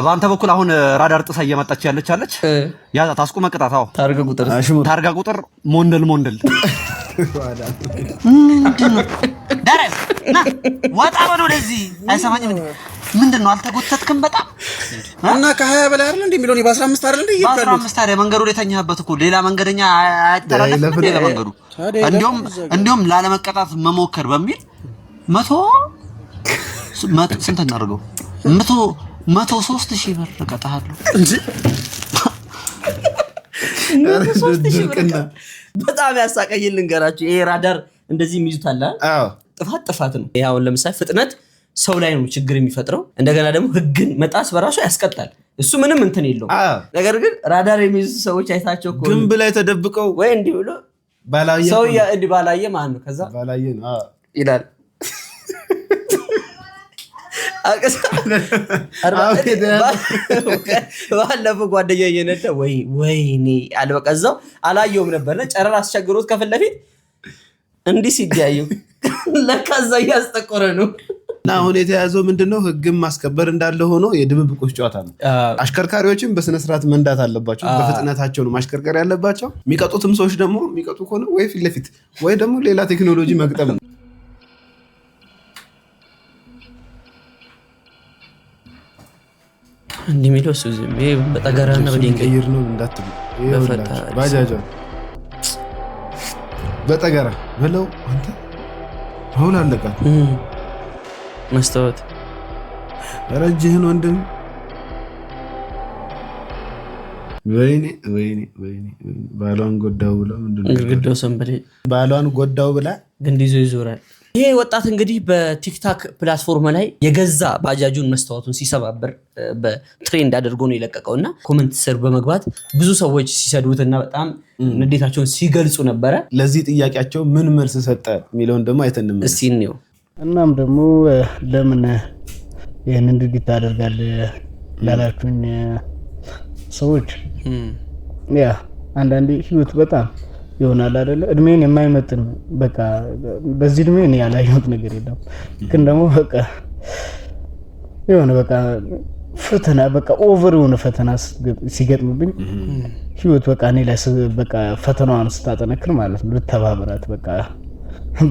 በአንተ በኩል አሁን ራዳር ጥሳ እየመጣች ያለች አለች። ያዛት፣ አስቁመ ቅጣት። አዎ። ታርጋ ቁጥር? ታርጋ ቁጥር ሞንደል ሞንደል ምንድን ነው? ደረስ ና ወጣ በል ወደዚህ። አይሰማኝም እንዴ? ምንድን ነው አልተጎተትክም? በጣም እና ከ20 በላይ አይደል እንዴ የሚለውን በ15 አይደል እንዴ እየሄድኩ በአስራ ያለሁት? አምስት ታዲያ መንገዱ ላይ ተኛህበት እኮ፣ ሌላ መንገደኛ አይተላለፍም እንዴ ለመንገዱ? ታዲያ እንዲሁም ላለመቀጣት መሞከር በሚል 100 ስንት እናድርገው? 103,000 ብር እቀጣሃለሁ። 103,000 ብር። በጣም ያሳቀኝ ልንገራችሁ። ይሄ ራዳር እንደዚህ የሚይዙት አለ አይደል? ጥፋት ጥፋት ነው። ይሄ አሁን ለምሳሌ ፍጥነት ሰው ላይ ነው ችግር የሚፈጥረው። እንደገና ደግሞ ህግን መጣስ በራሱ ያስቀጣል። እሱ ምንም እንትን የለውም። ነገር ግን ራዳር የሚይዙ ሰዎች አይታቸው ከሆነ ግንብ ላይ ተደብቀው ወይ እንዲህ ብሎ ባላየ ሰው እንዲህ ባላየ ማለት ነው። ከዛ ባላየ ነው ይላል። ባለፈው ጓደኛ እየነዳ ወይ ወይኔ አለ። በቃ እዛው አላየውም ነበርና ጨረር አስቸግሮት ከፊት ለፊት እንዲህ ሲተያዩ ለካ እዛ እያስጠቆረ ነው። እና አሁን የተያዘው ምንድነው? ህግን ማስከበር እንዳለ ሆኖ የድብብቆች ጨዋታ ነው። አሽከርካሪዎችም በስነስርዓት መንዳት አለባቸው። በፍጥነታቸው ነው ማሽከርከር ያለባቸው። የሚቀጡትም ሰዎች ደግሞ የሚቀጡ ከሆነ ወይ ፊት ለፊት ወይ ደግሞ ሌላ ቴክኖሎጂ መግጠም ነው። እንዲህ የሚለው እሱ ዝም ይሄ በጠገራና በድንጋይ ቀይር ነው እንዳትሉ። ባጃጇ በጠገራ በለው አንተ አሁን አለቃት መስታወት ረጅህን ወንድም ወይኔ ወይኔ ወይኔ ባሏን ጎዳው ብላ ምንድን ነው ግድግዳው ሰንበሌ ባሏን ጎዳው ብላ ግንድ ይዞ ይዞራል። ይሄ ወጣት እንግዲህ በ TikTok platform ላይ የገዛ ባጃጁን መስታወቱን ሲሰባበር በ trend አድርጎ ነው የለቀቀው እና comment ስር በመግባት ብዙ ሰዎች ሲሰድቡትና በጣም ንዴታቸውን ሲገልጹ ነበረ። ለዚህ ጥያቄያቸው ምን መልስ ሰጠ የሚለውን ደግሞ አይተን እንመለስ። እስቲ እንየው። እናም ደግሞ ለምን ይህንን ድርጊት ታደርጋለህ ላላችሁኝ ሰዎች ያ አንዳንዴ ህይወት በጣም ይሆናል አይደለ? እድሜን የማይመጥን በቃ በዚህ እድሜ እኔ ያላየሁት ነገር የለም። ግን ደግሞ በቃ የሆነ በቃ ፈተና በቃ over የሆነ ፈተና ሲገጥምብኝ ህይወት በቃ እኔ ላይ በቃ ፈተናዋን ስታጠነክር ማለት ነው ልተባበራት በቃ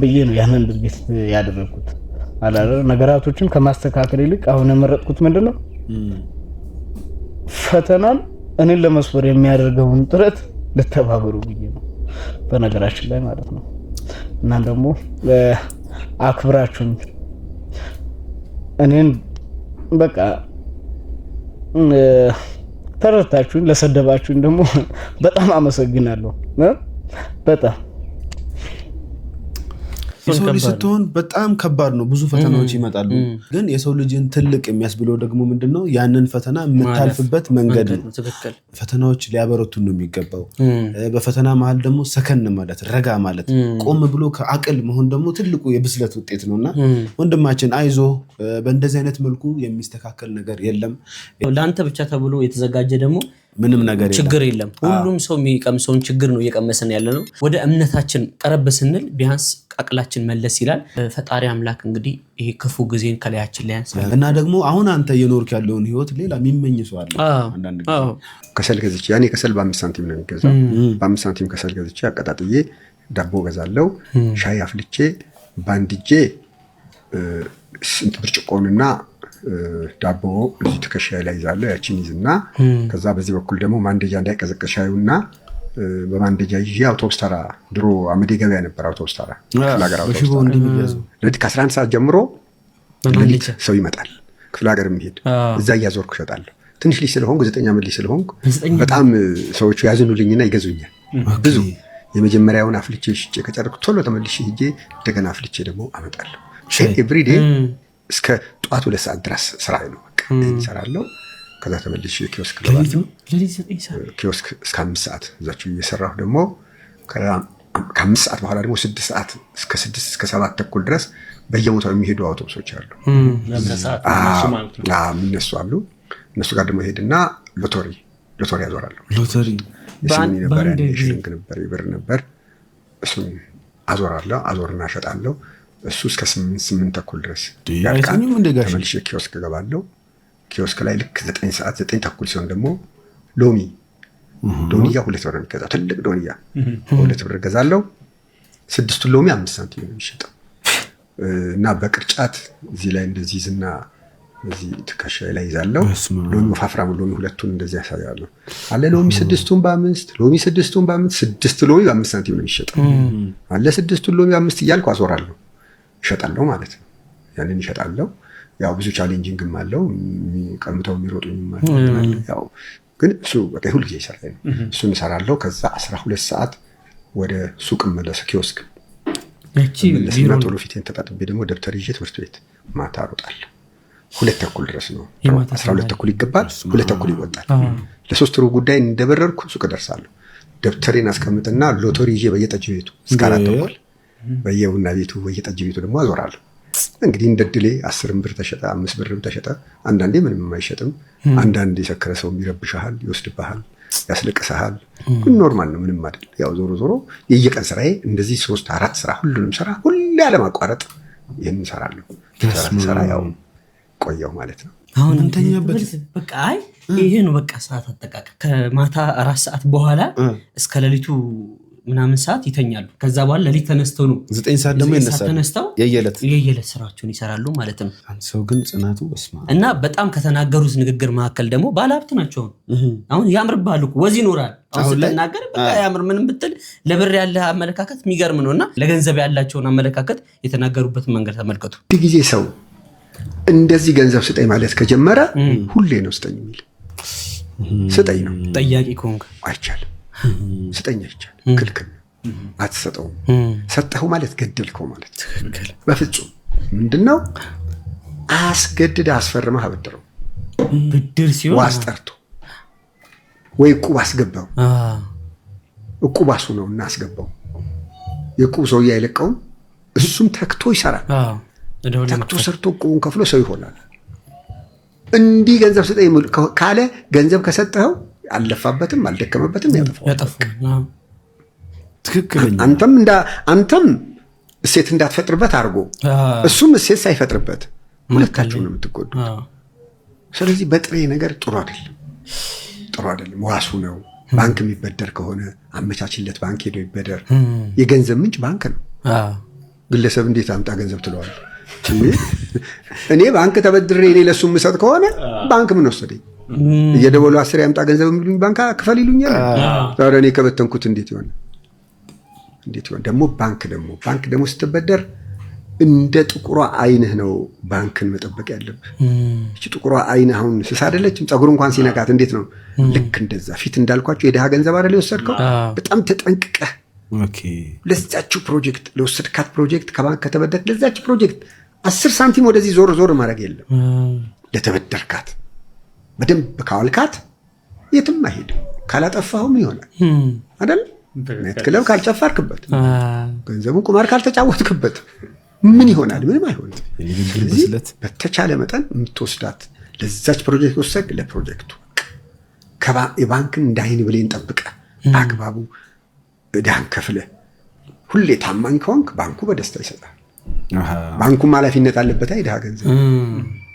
ብዬ ነው ያንን ድርጊት ያደረግኩት። አላረ ነገራቶችን ከማስተካከል ይልቅ አሁን የመረጥኩት ምንድነው ፈተናን እኔን ለመስበር የሚያደርገውን ጥረት ልተባበሩ ብዬ ነው፣ በነገራችን ላይ ማለት ነው። እና ደግሞ አክብራችሁኝ እኔን በቃ ተረድታችሁኝ ለሰደባችሁኝ ደግሞ በጣም አመሰግናለሁ። በጣም የሰው ልጅ ስትሆን በጣም ከባድ ነው። ብዙ ፈተናዎች ይመጣሉ። ግን የሰው ልጅን ትልቅ የሚያስብለው ደግሞ ምንድነው? ያንን ፈተና የምታልፍበት መንገድ ነው። ፈተናዎች ሊያበረቱን ነው የሚገባው። በፈተና መሀል ደግሞ ሰከን ማለት፣ ረጋ ማለት፣ ቆም ብሎ ከአቅል መሆን ደግሞ ትልቁ የብስለት ውጤት ነውና ወንድማችን አይዞ፣ በእንደዚህ አይነት መልኩ የሚስተካከል ነገር የለም። ለአንተ ብቻ ተብሎ የተዘጋጀ ደግሞ ምንም ነገር ችግር የለም። ሁሉም ሰው የሚቀምሰውን ችግር ነው እየቀመሰን ያለ ነው። ወደ እምነታችን ቀረብ ስንል ቢያንስ አቅላችን መለስ ይላል። ፈጣሪ አምላክ እንግዲህ ይሄ ክፉ ጊዜን ከላያችን ላይ ያንሳል። እና ደግሞ አሁን አንተ እየኖርክ ያለውን ህይወት ሌላ የሚመኝ ሰው አለ። አንዳንድ ጊዜ ከሰል ገዝቼ፣ ያኔ ከሰል በ5 ሳንቲም ነው የሚገዛው። በ5 ሳንቲም ከሰል ገዝቼ አቀጣጥዬ ዳቦ ገዛለው፣ ሻይ አፍልቼ በአንድ እጄ ብርጭቆንና ዳቦ እዚህ ትከሻዬ ላይ ይዛለሁ። ያችን ይዝና ከዛ በዚህ በኩል ደግሞ ማንደጃ እንዳይቀዘቅዝ ሻዩና በማንደጃ ይዤ አውቶቡስ ተራ፣ ድሮ አመዴ ገበያ ነበር አውቶቡስ ተራ፣ ክፍለ ሀገር አውቶቡስ ተራ። ሌሊት ከ11 ሰዓት ጀምሮ ሌሊት ሰው ይመጣል፣ ክፍለ ሀገር የሚሄድ እዛ እያዞርኩ እሸጣለሁ። ትንሽ ልጅ ስለሆንኩ፣ 9 ዓመት ልጅ ስለሆንኩ በጣም ሰዎቹ ያዝኑልኝና ይገዙኛል። ብዙ የመጀመሪያውን አፍልቼ ሽጬ ከጨረስኩ ቶሎ ተመልሼ ሄጄ እንደገና አፍልቼ ደግሞ አመጣለሁ። Everyday እስከ ጠዋት 2 ሰዓት ድረስ ስራ ነው። በቃ እሰራለሁ። ከዛ ተመልሼ ኪዮስክ እገባለሁ። ኪዮስክ እስከ 5 ሰዓት እዛችሁ እየሰራሁ ደግሞ ከ5 ሰዓት በኋላ ደግሞ 6 ሰዓት እስከ 6 እስከ 7 ተኩል ድረስ በየቦታው የሚሄዱ አውቶቡሶች አሉ። የሚነሱ አሉ። እነሱ ጋር ደግሞ ሄድና ሎተሪ ያዞራለሁ። ሎተሪ የሲኒ ነበር፣ የሽልንግ ነበር፣ የብር ነበር። እሱን አዞራለሁ። አዞርና እሸጣለሁ። እሱ እስከ 8 ተኩል ድረስ ያልቃል። ተመልሼ ኪዮስክ እገባለሁ። ኪዮስክ ላይ ልክ 9 ሰዓት 9 ተኩል ሲሆን ደግሞ ሎሚ ዶንያ 2 ብር ነው የሚገዛው። ትልቅ ዶንያ 2 ብር እገዛለሁ። 6ቱን ሎሚ 5 ሳንቲም ነው የሚሸጠው። እና በቅርጫት እዚህ ላይ እንደዚህ ዝና እዚህ ትከሻዬ ላይ ይዛለሁ። ሎሚ ወፋፍራም ሎሚ ሁለቱን እንደዚህ ያሳያለሁ። አለ ሎሚ 6ቱን በ5 ሎሚ 6ቱን በ5 6 ሎሚ በ5 ሳንቲም ነው የሚሸጠው። አለ 6ቱን ሎሚ በ5 እያልኩ አዞራለሁ፣ እሸጣለሁ ማለት ነው። ያንን እሸጣለሁ። ያው ብዙ challenging ም አለው፣ ቀምተው የሚሮጡኝም አለ። ያው ግን እሱ በቃ ሁል ጊዜ ይሰራል። እሱን እሰራለሁ። ከዛ 12 ሰዓት ወደ ሱቅ መለስ፣ ኪዮስክ መለስና ቶሎ ፊቴን ተጣጥቤ ደግሞ ደብተር ይዤ ትምህርት ቤት ማታ እሮጣለሁ። 2 ተኩል ድረስ ነው። 12 ተኩል ይገባል፣ 2 ተኩል ይወጣል። ለ3 ሩብ ጉዳይ እንደበረርኩ ሱቅ እደርሳለሁ። ደብተሬን አስቀምጥና ሎተሪ ይዤ በየጠጅ ቤቱ እስከ 4 ተኩል በየቡና ቤቱ በየጠጅ ቤቱ ደግሞ አዞራለሁ። እንግዲህ እንደ ድሌ 10 ብር ተሸጠ፣ 5 ብርም ተሸጠ። አንዳንዴ ምንም አይሸጥም። አንዳንዴ የሰከረ ሰው ይረብሻል፣ ይወስድብሃል። ያስለቅሰሃል። ግን normal ነው፣ ምንም አይደል። ያው ዞሮ ዞሮ የየቀን ስራዬ እንደዚህ 3 4 ስራ ሁሉንም ስራ ሁሌ ያለማቋረጥ ይህን እሰራለሁ። ስራ ያው ቆየሁ ማለት ነው። አሁን እንተኛበት በቃ። አይ ይሄ ነው በቃ ሰዓት አጠቃቀም። ከማታ 4 ሰዓት በኋላ እስከ ሌሊቱ ምናምን ሰዓት ይተኛሉ። ከዛ በኋላ ሌሊት ተነስተው ነው 9 ሰዓት ደግሞ ይነሳሉ። ተነስተው የየዕለት ስራቸውን ይሰራሉ ማለት ነው። አንድ ሰው ግን ጽናቱ በስመ አብ። እና በጣም ከተናገሩት ንግግር መካከል ደግሞ ባለሀብት ናቸው። አሁን ያምርብሃል እኮ ወዝ ይኖራል። አሁን ስትናገር በቃ ያምር፣ ምንም ብትል ለብር ያለ አመለካከት የሚገርም ነው። እና ለገንዘብ ያላቸውን አመለካከት የተናገሩበትን መንገድ ተመልከቱ። ጊዜ ሰው እንደዚህ ገንዘብ ስጠኝ ማለት ከጀመረ ሁሌ ነው ስጠኝ የሚል። ስጠኝ ነው ጠያቂ ከሆንክ አይቻልም። ስጠኝ አይቻልም፣ ክልክል ነው። አትሰጠውም። ሰጠኸው ማለት ገደልከው ማለት። በፍጹም ምንድነው አስገድደህ አስፈርመህ አበድረው። ብድር ሲሆን ዋስ ጠርቶ ወይ ዕቁብ አስገባው። ዕቁብ አሱ ነው እና አስገባው። የዕቁብ ሰውዬ አይለቀውም። እሱም ተክቶ ይሰራል። ተክቶ ሰርቶ ዕቁቡን ከፍሎ ሰው ይሆናል። እንዲህ ገንዘብ ስጠኝ ካለ ገንዘብ ከሰጠኸው አልለፋበትም፣ አልደከመበትም፣ ያጠፋዋል። ትክክለኛ አንተም እሴት እንዳትፈጥርበት አድርጎ እሱም እሴት ሳይፈጥርበት ሁለታችሁ ነው የምትጎዱት። ስለዚህ በጥሬ ነገር ጥሩ አይደለም፣ ጥሩ አይደለም። ዋሱ ነው። ባንክ የሚበደር ከሆነ አመቻችለት፣ ባንክ ሄዶ ይበደር። የገንዘብ ምንጭ ባንክ ነው። ግለሰብ እንዴት አምጣ ገንዘብ ትለዋለህ? እኔ ባንክ ተበድሬ እኔ ለሱ የምሰጥ ከሆነ ባንክ ምን ወሰደኝ? እየደወሉ 10 ያምጣ ገንዘብ የሚሉኝ ባንክ ክፈል ይሉኛል። ታዲያ እኔ ከበተንኩት እንዴት ይሆን? እንዴት ይሆን? ደግሞ ባንክ ደግሞ ስትበደር እንደ ጥቁሯ አይንህ ነው ባንክን መጠበቅ ያለብህ። እቺ ጥቁሯ አይንህ አሁን ስስ አይደለችም? ፀጉር እንኳን ሲነካት እንዴት ነው? ልክ እንደዛ ፊት እንዳልኳቸው የድሃ ገንዘብ አይደል የወሰድከው? በጣም ተጠንቅቀህ ለዛች ፕሮጀክት ለወሰድካት ፕሮጀክት ከባንክ ከተበደርክ ለዛች ፕሮጀክት 10 ሳንቲም ወደዚህ ዞር ዞር ማድረግ የለም። ለተበደርካት በደንብ ካዋልካት የትም አይሄድም። ካላጠፋኸው ምን ይሆናል አይደል? night club ካልጨፈርክበት፣ ገንዘቡን ቁማር ካልተጫወትክበት ምን ይሆናል? ምንም አይሆንም። ስለዚህ በተቻለ መጠን የምትወስዳት ለዛች ፕሮጀክት ወሰድክ፣ ለፕሮጀክቱ የባንክን እንደ አይን ብሌን ጠብቀህ በአግባቡ ዕዳህን ከፍለህ ሁሌ ታማኝ ከሆንክ ባንኩ በደስታ ይሰጣል። ባንኩም ኃላፊነት አለበት የድሃ ገንዘብ።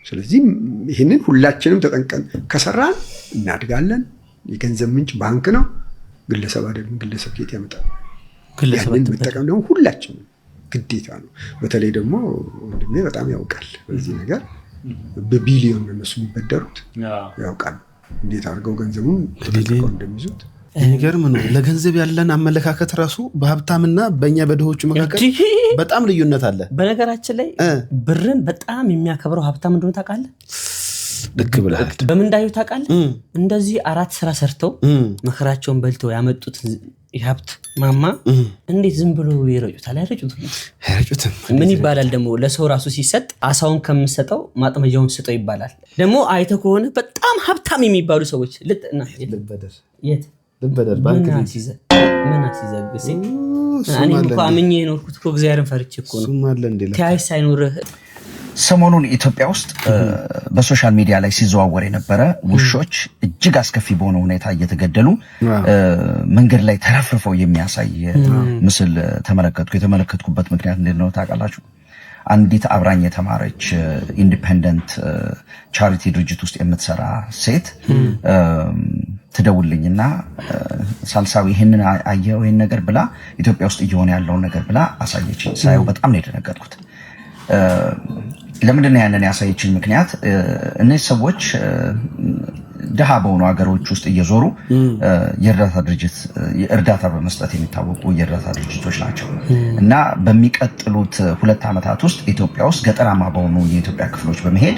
ስለዚህ ይህንን ሁላችንም ተጠንቀን ከሰራን እናድጋለን። የገንዘብ ምንጭ ባንክ ነው፣ ግለሰብ አይደለም። ግለሰብ ከየት ያመጣል? ያንን መጠቀም ደግሞ ሁላችንም ግዴታ ነው። በተለይ ደግሞ ወንድሜ በጣም ያውቃል በዚህ ነገር። በቢሊዮን ነው እነሱ የሚበደሩት፣ ያውቃል እንዴት አድርገው ገንዘቡን ተጠንቅቀው እንደሚይዙት። የሚገርም ነው። ለገንዘብ ያለን አመለካከት ራሱ በሀብታምና በእኛ በድሆቹ መካከል በጣም ልዩነት አለ። በነገራችን ላይ ብርን በጣም የሚያከብረው ሀብታም እንደሆነ ታውቃለህ? ልክ ብለሃል። በምን እንዳየሁ ታውቃለህ? እንደዚህ 4 ስራ ሰርተው መከራቸውን በልተው ያመጡት የሀብት ማማ እንዴት ዝም ብሎ ይረጩታል? አይረጩትም። ምን ይባላል ደግሞ ለሰው ራሱ ሲሰጥ አሳውን ከምሰጠው ማጥመጃውን ስጠው ይባላል። ደግሞ አይተህ ከሆነ በጣም ሀብታም የሚባሉ ሰዎች ልጥና የት ልበደር ባንክ ምን አስይዘህ ግሴ እኔ እኮ አምኜ የኖርኩት እኮ እግዚአብሔርን ፈርቼ እኮ ነው። ተያይ ሳይኖርህ። ሰሞኑን ኢትዮጵያ ውስጥ በ social media ላይ ሲዘዋወር የነበረ ውሾች እጅግ አስከፊ በሆነ ሁኔታ እየተገደሉ መንገድ ላይ ተረፍርፈው የሚያሳይ ምስል ተመለከትኩ። የተመለከትኩበት ምክንያት እንዴት ነው ታውቃላችሁ? አንዲት አብራኝ የተማረች independent charity ድርጅት ውስጥ የምትሰራ ሴት ትደውልኝና ሳልሳዊ ይሄንን አየው ይሄን ነገር ብላ ኢትዮጵያ ውስጥ እየሆነ ያለውን ነገር ብላ አሳየችኝ። ሳየው በጣም ነው የደነገጥኩት። ለምንድን ነው ያንን ያሳየችኝ ምክንያት? እነዚህ ሰዎች ድሃ በሆኑ ሀገሮች ውስጥ እየዞሩ የእርዳታ ድርጅት እርዳታ በመስጠት የሚታወቁ የእርዳታ ድርጅቶች ናቸው። እና በሚቀጥሉት 2 ዓመታት ውስጥ ኢትዮጵያ ውስጥ ገጠራማ በሆኑ የኢትዮጵያ ክፍሎች በመሄድ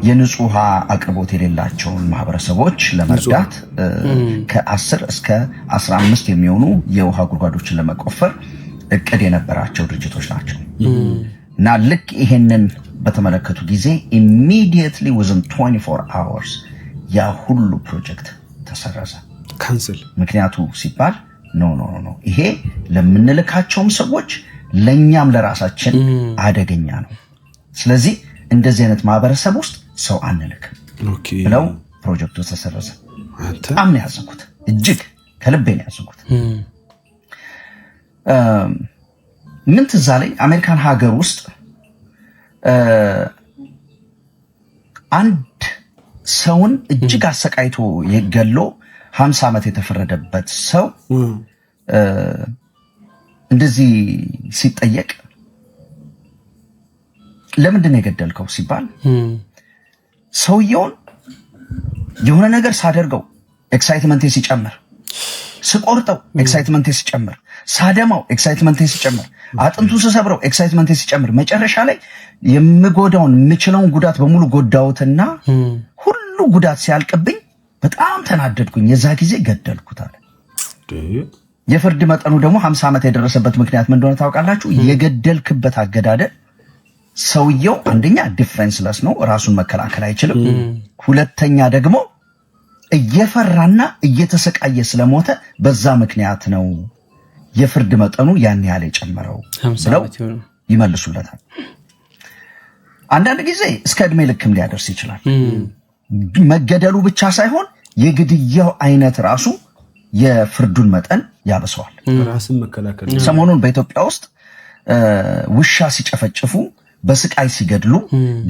የንጹህ ውሃ አቅርቦት የሌላቸውን ማህበረሰቦች ለመርዳት ከ10 እስከ 15 የሚሆኑ የውሃ ጉድጓዶችን ለመቆፈር እቅድ የነበራቸው ድርጅቶች ናቸው። እና ልክ ይሄንን በተመለከቱ ጊዜ immediately within 24 hours ያ ሁሉ ፕሮጀክት ተሰረዘ፣ cancel። ምክንያቱ ሲባል no no no ይሄ ለምንልካቸውም ሰዎች ለኛም ለራሳችን አደገኛ ነው። ስለዚህ እንደዚህ አይነት ማህበረሰብ ውስጥ ሰው አንልክም ብለው ፕሮጀክቱ ተሰረዘ። በጣም ነው ያዘንኩት። እጅግ ከልቤ ነው ያዘንኩት። ምን ትዝ አለኝ፣ አሜሪካን ሀገር ውስጥ አንድ ሰውን እጅግ አሰቃይቶ ገሎ 50 ዓመት የተፈረደበት ሰው እንደዚህ ሲጠየቅ ለምንድን ነው የገደልከው ሲባል ሰውየውን የሆነ ነገር ሳደርገው excitement ኤ ሲጨምር፣ ስቆርጠው excitement ኤ ሲጨምር፣ ሳደማው excitement ኤ ሲጨምር፣ አጥንቱን ስሰብረው excitement ኤ ሲጨምር፣ መጨረሻ ላይ የምጎዳውን የምችለውን ጉዳት በሙሉ ጎዳሁትና ሁሉ ጉዳት ሲያልቅብኝ በጣም ተናደድኩኝ። የዛ ጊዜ ገደልኩት አለ። የፍርድ መጠኑ ደግሞ 50 ዓመት የደረሰበት ምክንያት ምን እንደሆነ ታውቃላችሁ? የገደልክበት አገዳደል ሰውየው አንደኛ defenseless ነው፣ ራሱን መከላከል አይችልም። ሁለተኛ ደግሞ እየፈራና እየተሰቃየ ስለሞተ በዛ ምክንያት ነው የፍርድ መጠኑ ያን ያህል የጨመረው ብለው ይመልሱለታል። አንዳንድ ጊዜ እስከ እድሜ ልክም ሊያደርስ ይችላል። መገደሉ ብቻ ሳይሆን የግድያው አይነት ራሱ የፍርዱን መጠን ያበሰዋል። ራስን መከላከል። ሰሞኑን በኢትዮጵያ ውስጥ ውሻ ሲጨፈጭፉ፣ በስቃይ ሲገድሉ፣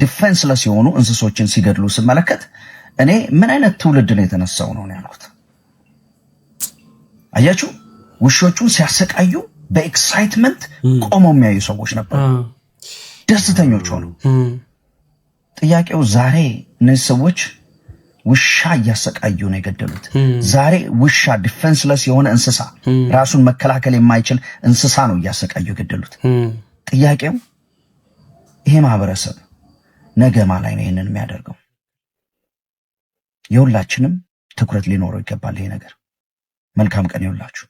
defenseless የሆኑ እንስሶችን ሲገድሉ ስመለከት እኔ ምን አይነት ትውልድ ነው የተነሳው ነው ያልኩት። አያችሁ፣ ውሾቹን ሲያሰቃዩ በ excitement ቆመው የሚያዩ ሰዎች ነበሩ፣ ደስተኞች ሆነው። ጥያቄው ዛሬ እነዚህ ሰዎች ውሻ እያሰቃዩ ነው የገደሉት። ዛሬ ውሻ defenseless የሆነ እንስሳ፣ ራሱን መከላከል የማይችል እንስሳ ነው እያሰቃዩ የገደሉት። ጥያቄው ይሄ ማህበረሰብ ነገ ማ ላይ ነው ይህንን የሚያደርገው? የሁላችንም ትኩረት ሊኖረው ይገባል ይሄ ነገር። መልካም ቀን ይሁንላችሁ።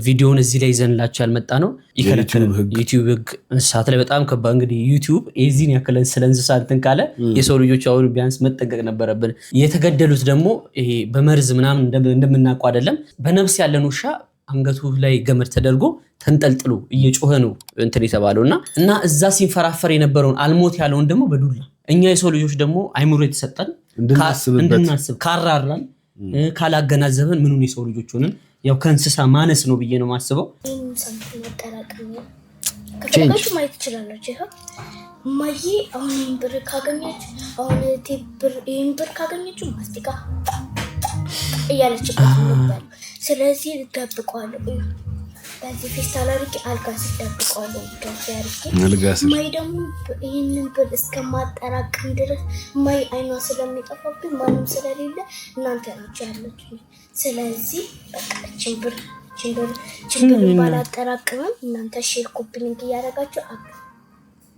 ቪዲዮውን እዚህ ላይ ይዘንላችሁ ያልመጣ ነው ይከለክላል። ዩቲዩብ ህግ እንስሳት ላይ በጣም ከባድ። እንግዲህ ዩቲዩብ የዚህን ያክል ስለ እንስሳት እንትን ካለ የሰው ልጆች አሁን ቢያንስ መጠንቀቅ ነበረብን። የተገደሉት ደግሞ ይሄ በመርዝ ምናምን እንደምናውቀው አይደለም። በነፍስ ያለን ውሻ አንገቱ ላይ ገመድ ተደርጎ ተንጠልጥሎ እየጮኸ ነው እንትን የተባለው እና እዛ ሲንፈራፈር የነበረውን አልሞት ያለውን ደግሞ በዱላ። እኛ የሰው ልጆች ደግሞ አይምሮ የተሰጠን እንድናስብ፣ ካራራን ካላገናዘብን ምኑን የሰው ልጆች ሆነን ያው ከእንስሳ ማነስ ነው ብዬ ነው የማስበው። ከፈለጋችሁ ማየት ትችላላችሁ። ይኸው እማዬ አሁን ይሄን ብር ካገኘች፣ አሁን እህቴ ይሄን ብር ካገኘችው ማስቲካ እያለችበት ነበር። ስለዚህ እደብቀዋለሁ። እዩ፣ በዚህ ፌስታል አድርጌ አልጋ ስር ደብቀዋለሁ። እንደዚህ አድርጌ አልጋ ስር። እማዬ ደግሞ ይህንን ብር እስከማጠራቅም ድረስ እማዬ አይኗ ስለሚጠፋብኝ ማንም ስለሌለ እናንተ ናችሁ ያላችሁ። ስለዚህ በቃ እችን ብር ባላጠራቅምም እናንተ share copy link እያደረጋችሁ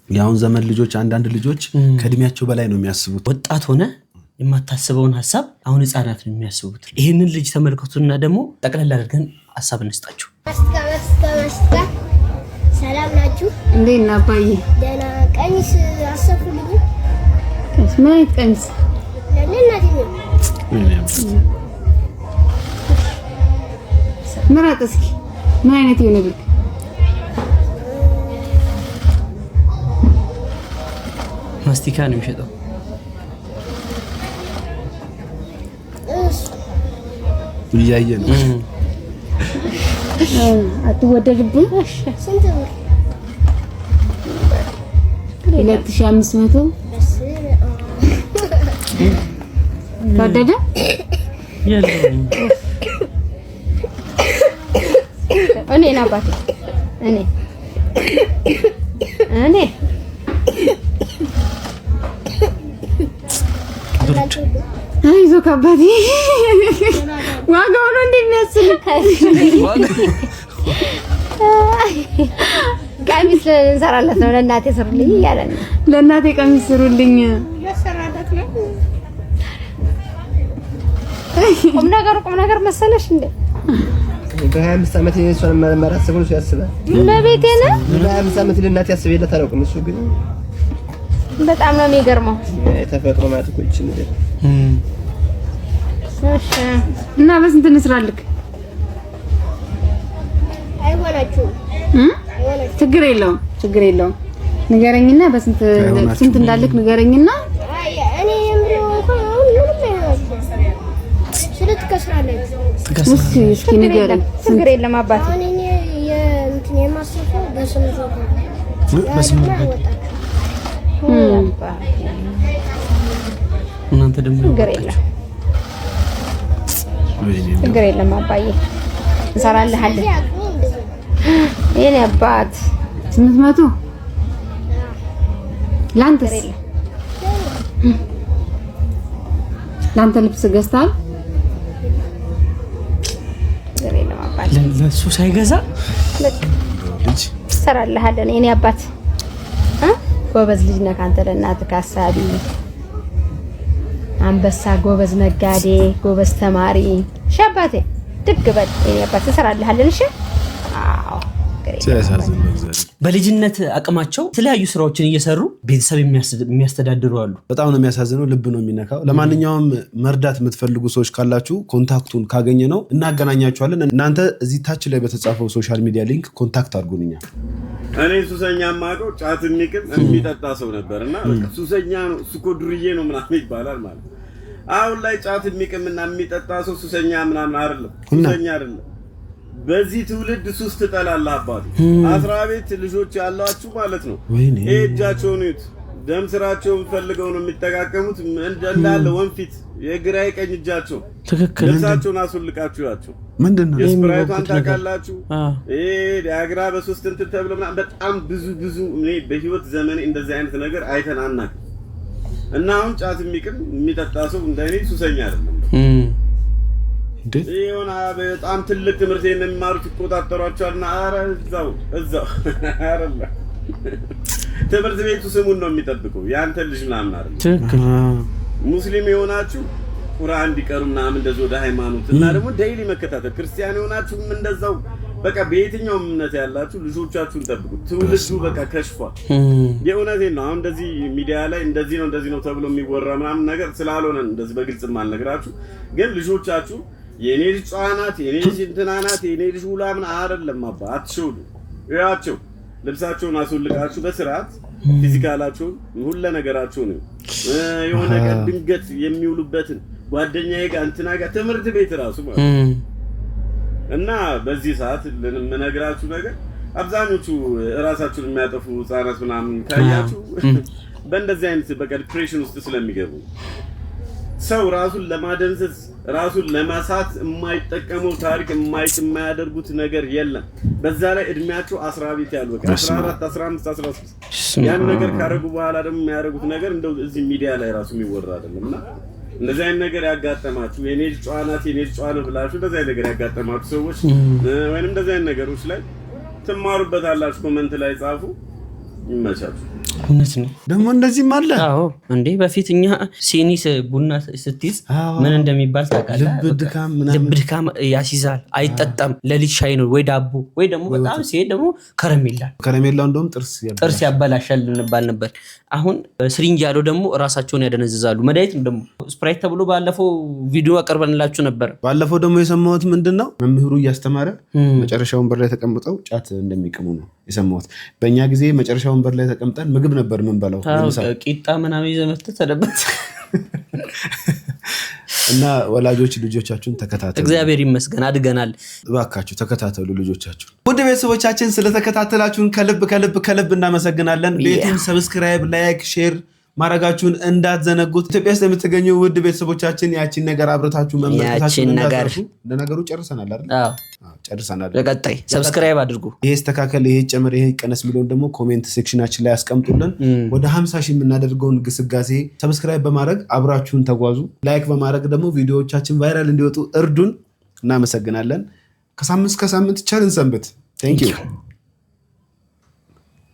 የአሁን ዘመን ልጆች፣ አንዳንድ ልጆች ከእድሜያቸው በላይ ነው የሚያስቡት። ወጣት ሆነ የማታስበውን ሀሳብ አሁን ህፃናት ነው የሚያስቡት። ይህንን ልጅ ተመልከቱና ደግሞ ጠቅለል አድርገን ሀሳብ እንስጣችሁ። ማስቲካ፣ ማስቲካ፣ ማስቲካ። ሰላም ናችሁ? እንዴት ነህ አባዬ? ደህና። ቀሚስ አሰፉልኝ። ምን አይነት ቀሚስ? ለእናቴ ነው። ምረጥ እስኪ፣ ምን አይነት ይሆንልህ? ማስቲካ ነው የሚሸጠው። እያየ ነው። አትወደድብህ? ስንት ብር? 2500። ተወደደ? እኔን አባቴ እኔ አይዞህ አባቴ፣ ዋጋው ነው እንደሚያስልክ። ቀሚስ እንሰራለት ነው፣ ለእናቴ ስሩልኝ እያለ ነው። ለእናቴ ቀሚስ ስሩልኝ። ቁም ነገሩ ቁም ነገር መሰለሽ እንዴ? በ25 ዓመት እሷን ማላስበውን እሱ ያስባል። እመቤቴን። በ25 ዓመት ለእናቴ ያስብ የለት አላውቅም። እሱ ግን በጣም ነው የሚገርመው። የተፈጥሮ ማለት እኮ ይህች ምድር። እሺ። እና በስንት እንስራልክ? አይሆናችሁም። ችግር የለውም፣ ችግር የለውም። ንገረኝና በስንት ስንት እንዳልክ ንገረኝና እኔ የምለው እንኳን አሁን ምንም አይሆናችሁም። ትከስራላችሁ። እስኪ እስኪ ንገረኝ። ችግር የለም አባቴ። አሁን እኔ የእንትን የማሰፈው በ800 ብር በ800 እናንተ ደግሞ ችግር የለም ችግር የለም አባዬ፣ እንሰራልሃለን። የኔ አባት 800 ላንተስ? ላንተ ልብስ ገዝተሃል? ችግር የለም አባቴ፣ ለእሱ ሳይገዛ በቃ እንሰራልሃለን የኔ አባት። ጎበዝ ልጅ ነህ አንተ፣ ለእናትህ ካሳቢ አንበሳ፣ ጎበዝ ነጋዴ፣ ጎበዝ ተማሪ። እሺ አባቴ ድግ በል የኔ አባት፣ እንሰራልሃለን። እሺ አዎ። በልጅነት አቅማቸው የተለያዩ ስራዎችን እየሰሩ ቤተሰብ የሚያስተዳድሩ አሉ። በጣም ነው የሚያሳዝነው፣ ልብ ነው የሚነካው። ለማንኛውም መርዳት የምትፈልጉ ሰዎች ካላችሁ contact ኡን ካገኘ ነው እናገናኛችኋለን። እናንተ እዚህ ታች ላይ በተጻፈው social media link contact አድርጉን። እኛ እኔ ሱሰኛ የማውቀው ጫት የሚቅም የሚጠጣ ሰው ነበር እና ሱሰኛ ነው እሱ እኮ ዱርዬ ነው ምናምን ይባላል ማለት ነው። አሁን ላይ ጫት የሚቅምና የሚጠጣ ሰው ሱሰኛ ምናምን አይደለም፣ ሱሰኛ አይደለም። በዚህ ትውልድ ሱስ ትጠላለህ አባቱ። አስራ ቤት ልጆች ያሏችሁ ማለት ነው። ይሄ እጃቸውን እዩት፣ ደም ስራቸውን ፈልገው ነው የሚጠቃቀሙት። እንዳለ ወንፊት የግራ የቀኝ እጃቸው ትክክል። ልብሳቸውን አስወልቃችሁ ያቸው ምንድን ነው የስፕራይቷን ታውቃላችሁ። ይሄ ዲያግራ በሶስት እንትን ተብሎ ምናምን በጣም ብዙ ብዙ እኔ በህይወት ዘመኔ እንደዚህ አይነት ነገር አይተን አናውቅም። እና አሁን ጫት የሚቅም የሚጠጣ ሰው እንደኔ ሱሰኛ አይደለም። የሆነ በጣም ትልቅ ትምህርት የሚማሩት ይቆጣጠሯቸዋልና፣ ኧረ እዛው እዛው አይደለ ትምህርት ቤቱ ስሙን ነው የሚጠብቀው ያንተ ልጅ ምናምን አይደለም። ትክክል። ሙስሊም የሆናችሁ ቁርአን እንዲቀሩ ምናምን እንደዚህ ወደ ሃይማኖት እና ደግሞ daily መከታተል፣ ክርስቲያን የሆናችሁም እንደዛው በቃ በየትኛውም እምነት ያላችሁ ልጆቻችሁን ጠብቁ። ትውልዱ በቃ ከሽፏል። የእውነቴን ነው። አሁን እንደዚህ ሚዲያ ላይ እንደዚህ ነው እንደዚህ ነው ተብሎ የሚወራ ምናምን ነገር ስላልሆነ እንደዚህ በግልጽ አልነግራችሁ፣ ግን ልጆቻችሁ የኔ ልጅ ጨዋ ናት፣ የኔ ልጅ እንትና ናት፣ የኔ ልጅ ውላ ምን አይደለም። አባ አትሸውዱ። እያቸው ልብሳቸውን አስወልቃችሁ በስርዓት physical ኣቸውን ሁለ ነገራቸውን የሆነ ቀን ድንገት የሚውሉበትን ጓደኛዬ ጋር እንትና ጋር ትምህርት ቤት ራሱ ማለት እና በዚህ ሰዓት የምነግራችሁ ነገር አብዛኞቹ እራሳቸውን የሚያጠፉ ህጻናት ምናምን ካያችሁ በእንደዚህ አይነት በቃ depression ውስጥ ስለሚገቡ ሰው ራሱን ለማደንዘዝ ራሱን ለማሳት የማይጠቀመው ታሪክ የማያደርጉት ነገር የለም። በዛ ላይ እድሜያቸው 10 ቤት ያሉ በቃ 14፣ 15፣ 16 ያን ነገር ካደረጉ በኋላ ደግሞ የሚያደርጉት ነገር እንደው እዚህ ሚዲያ ላይ ራሱ የሚወራ አይደለም። እና እንደዚህ አይነት ነገር ያጋጠማችሁ የኔ ልጅ ጨዋ ናት የኔ ልጅ ጨዋ ነው ብላችሁ እንደዚህ አይነት ነገር ያጋጠማችሁ ሰዎች ወይንም እንደዚህ አይነት ነገሮች ላይ ትማሩበታላችሁ። Comment ላይ ጻፉ። ይመቻችሁ። እውነት ነው። ደግሞ እንደዚህም አለ። አዎ እንዴ፣ በፊት እኛ ሲኒ ቡና ስትይዝ ምን እንደሚባል ታውቃለህ? ልብ ድካም ምናምን ልብ ድካም ያስይዛል። አይጠጣም። ለልጅ ሻይ ነው ወይ ዳቦ ወይ ደግሞ በጣም ሲሄድ ደግሞ ከረሜላ። ከረሜላው እንደውም ጥርስ ጥርስ ያበላሻል እንባል ነበር። አሁን syringe ያለው ደግሞ ራሳቸውን ያደነዝዛሉ። መድኃኒት ነው ደግሞ ስፕራይት ተብሎ ባለፈው ቪዲዮ አቅርበንላችሁ ነበር። ባለፈው ደግሞ የሰማሁት ምንድን ነው፣ መምህሩ እያስተማረ መጨረሻ ወንበር ላይ ተቀምጠው ጫት እንደሚቅሙ ነው የሰማሁት። በእኛ ጊዜ መጨረሻ ወንበር ላይ ተቀምጠን ምግብ ነበር የምንበላው። ቂጣ ምናምን ይዘህ መጥተህ ተደበት። እና ወላጆች ልጆቻችሁን ተከታተሉ። እግዚአብሔር ይመስገን አድገናል። እባካችሁ ተከታተሉ ልጆቻችሁን። ውድ ቤተሰቦቻችን ስለተከታተላችሁን ከልብ ከልብ ከልብ እናመሰግናለን። ቤቱን subscribe፣ like፣ share ማድረጋችሁን እንዳትዘነጉት። ኢትዮጵያ ውስጥ የምትገኙ ውድ ቤተሰቦቻችን ያቺን ነገር አብረታችሁ መመልከታችሁን ያቺን ነገር እንዳትረሱ። ለነገሩ ጨርሰናል አይደል? አዎ፣ ጨርሰናል። ለቀጣይ subscribe አድርጉ። ይሄ ይስተካከል፣ ይሄ ጨምር፣ ይሄ ቀነስ የሚለውን ደግሞ comment section ኣችን ላይ ያስቀምጡልን። ወደ 50 ሺህ የምናደርገውን ግስጋሴ subscribe በማድረግ አብራችሁን ተጓዙ። Like በማድረግ ደግሞ ቪዲዮዎቻችን viral እንዲወጡ እርዱን። እናመሰግናለን። ከሳምንት እስከ ሳምንት ቸር እንሰንብት። Thank you.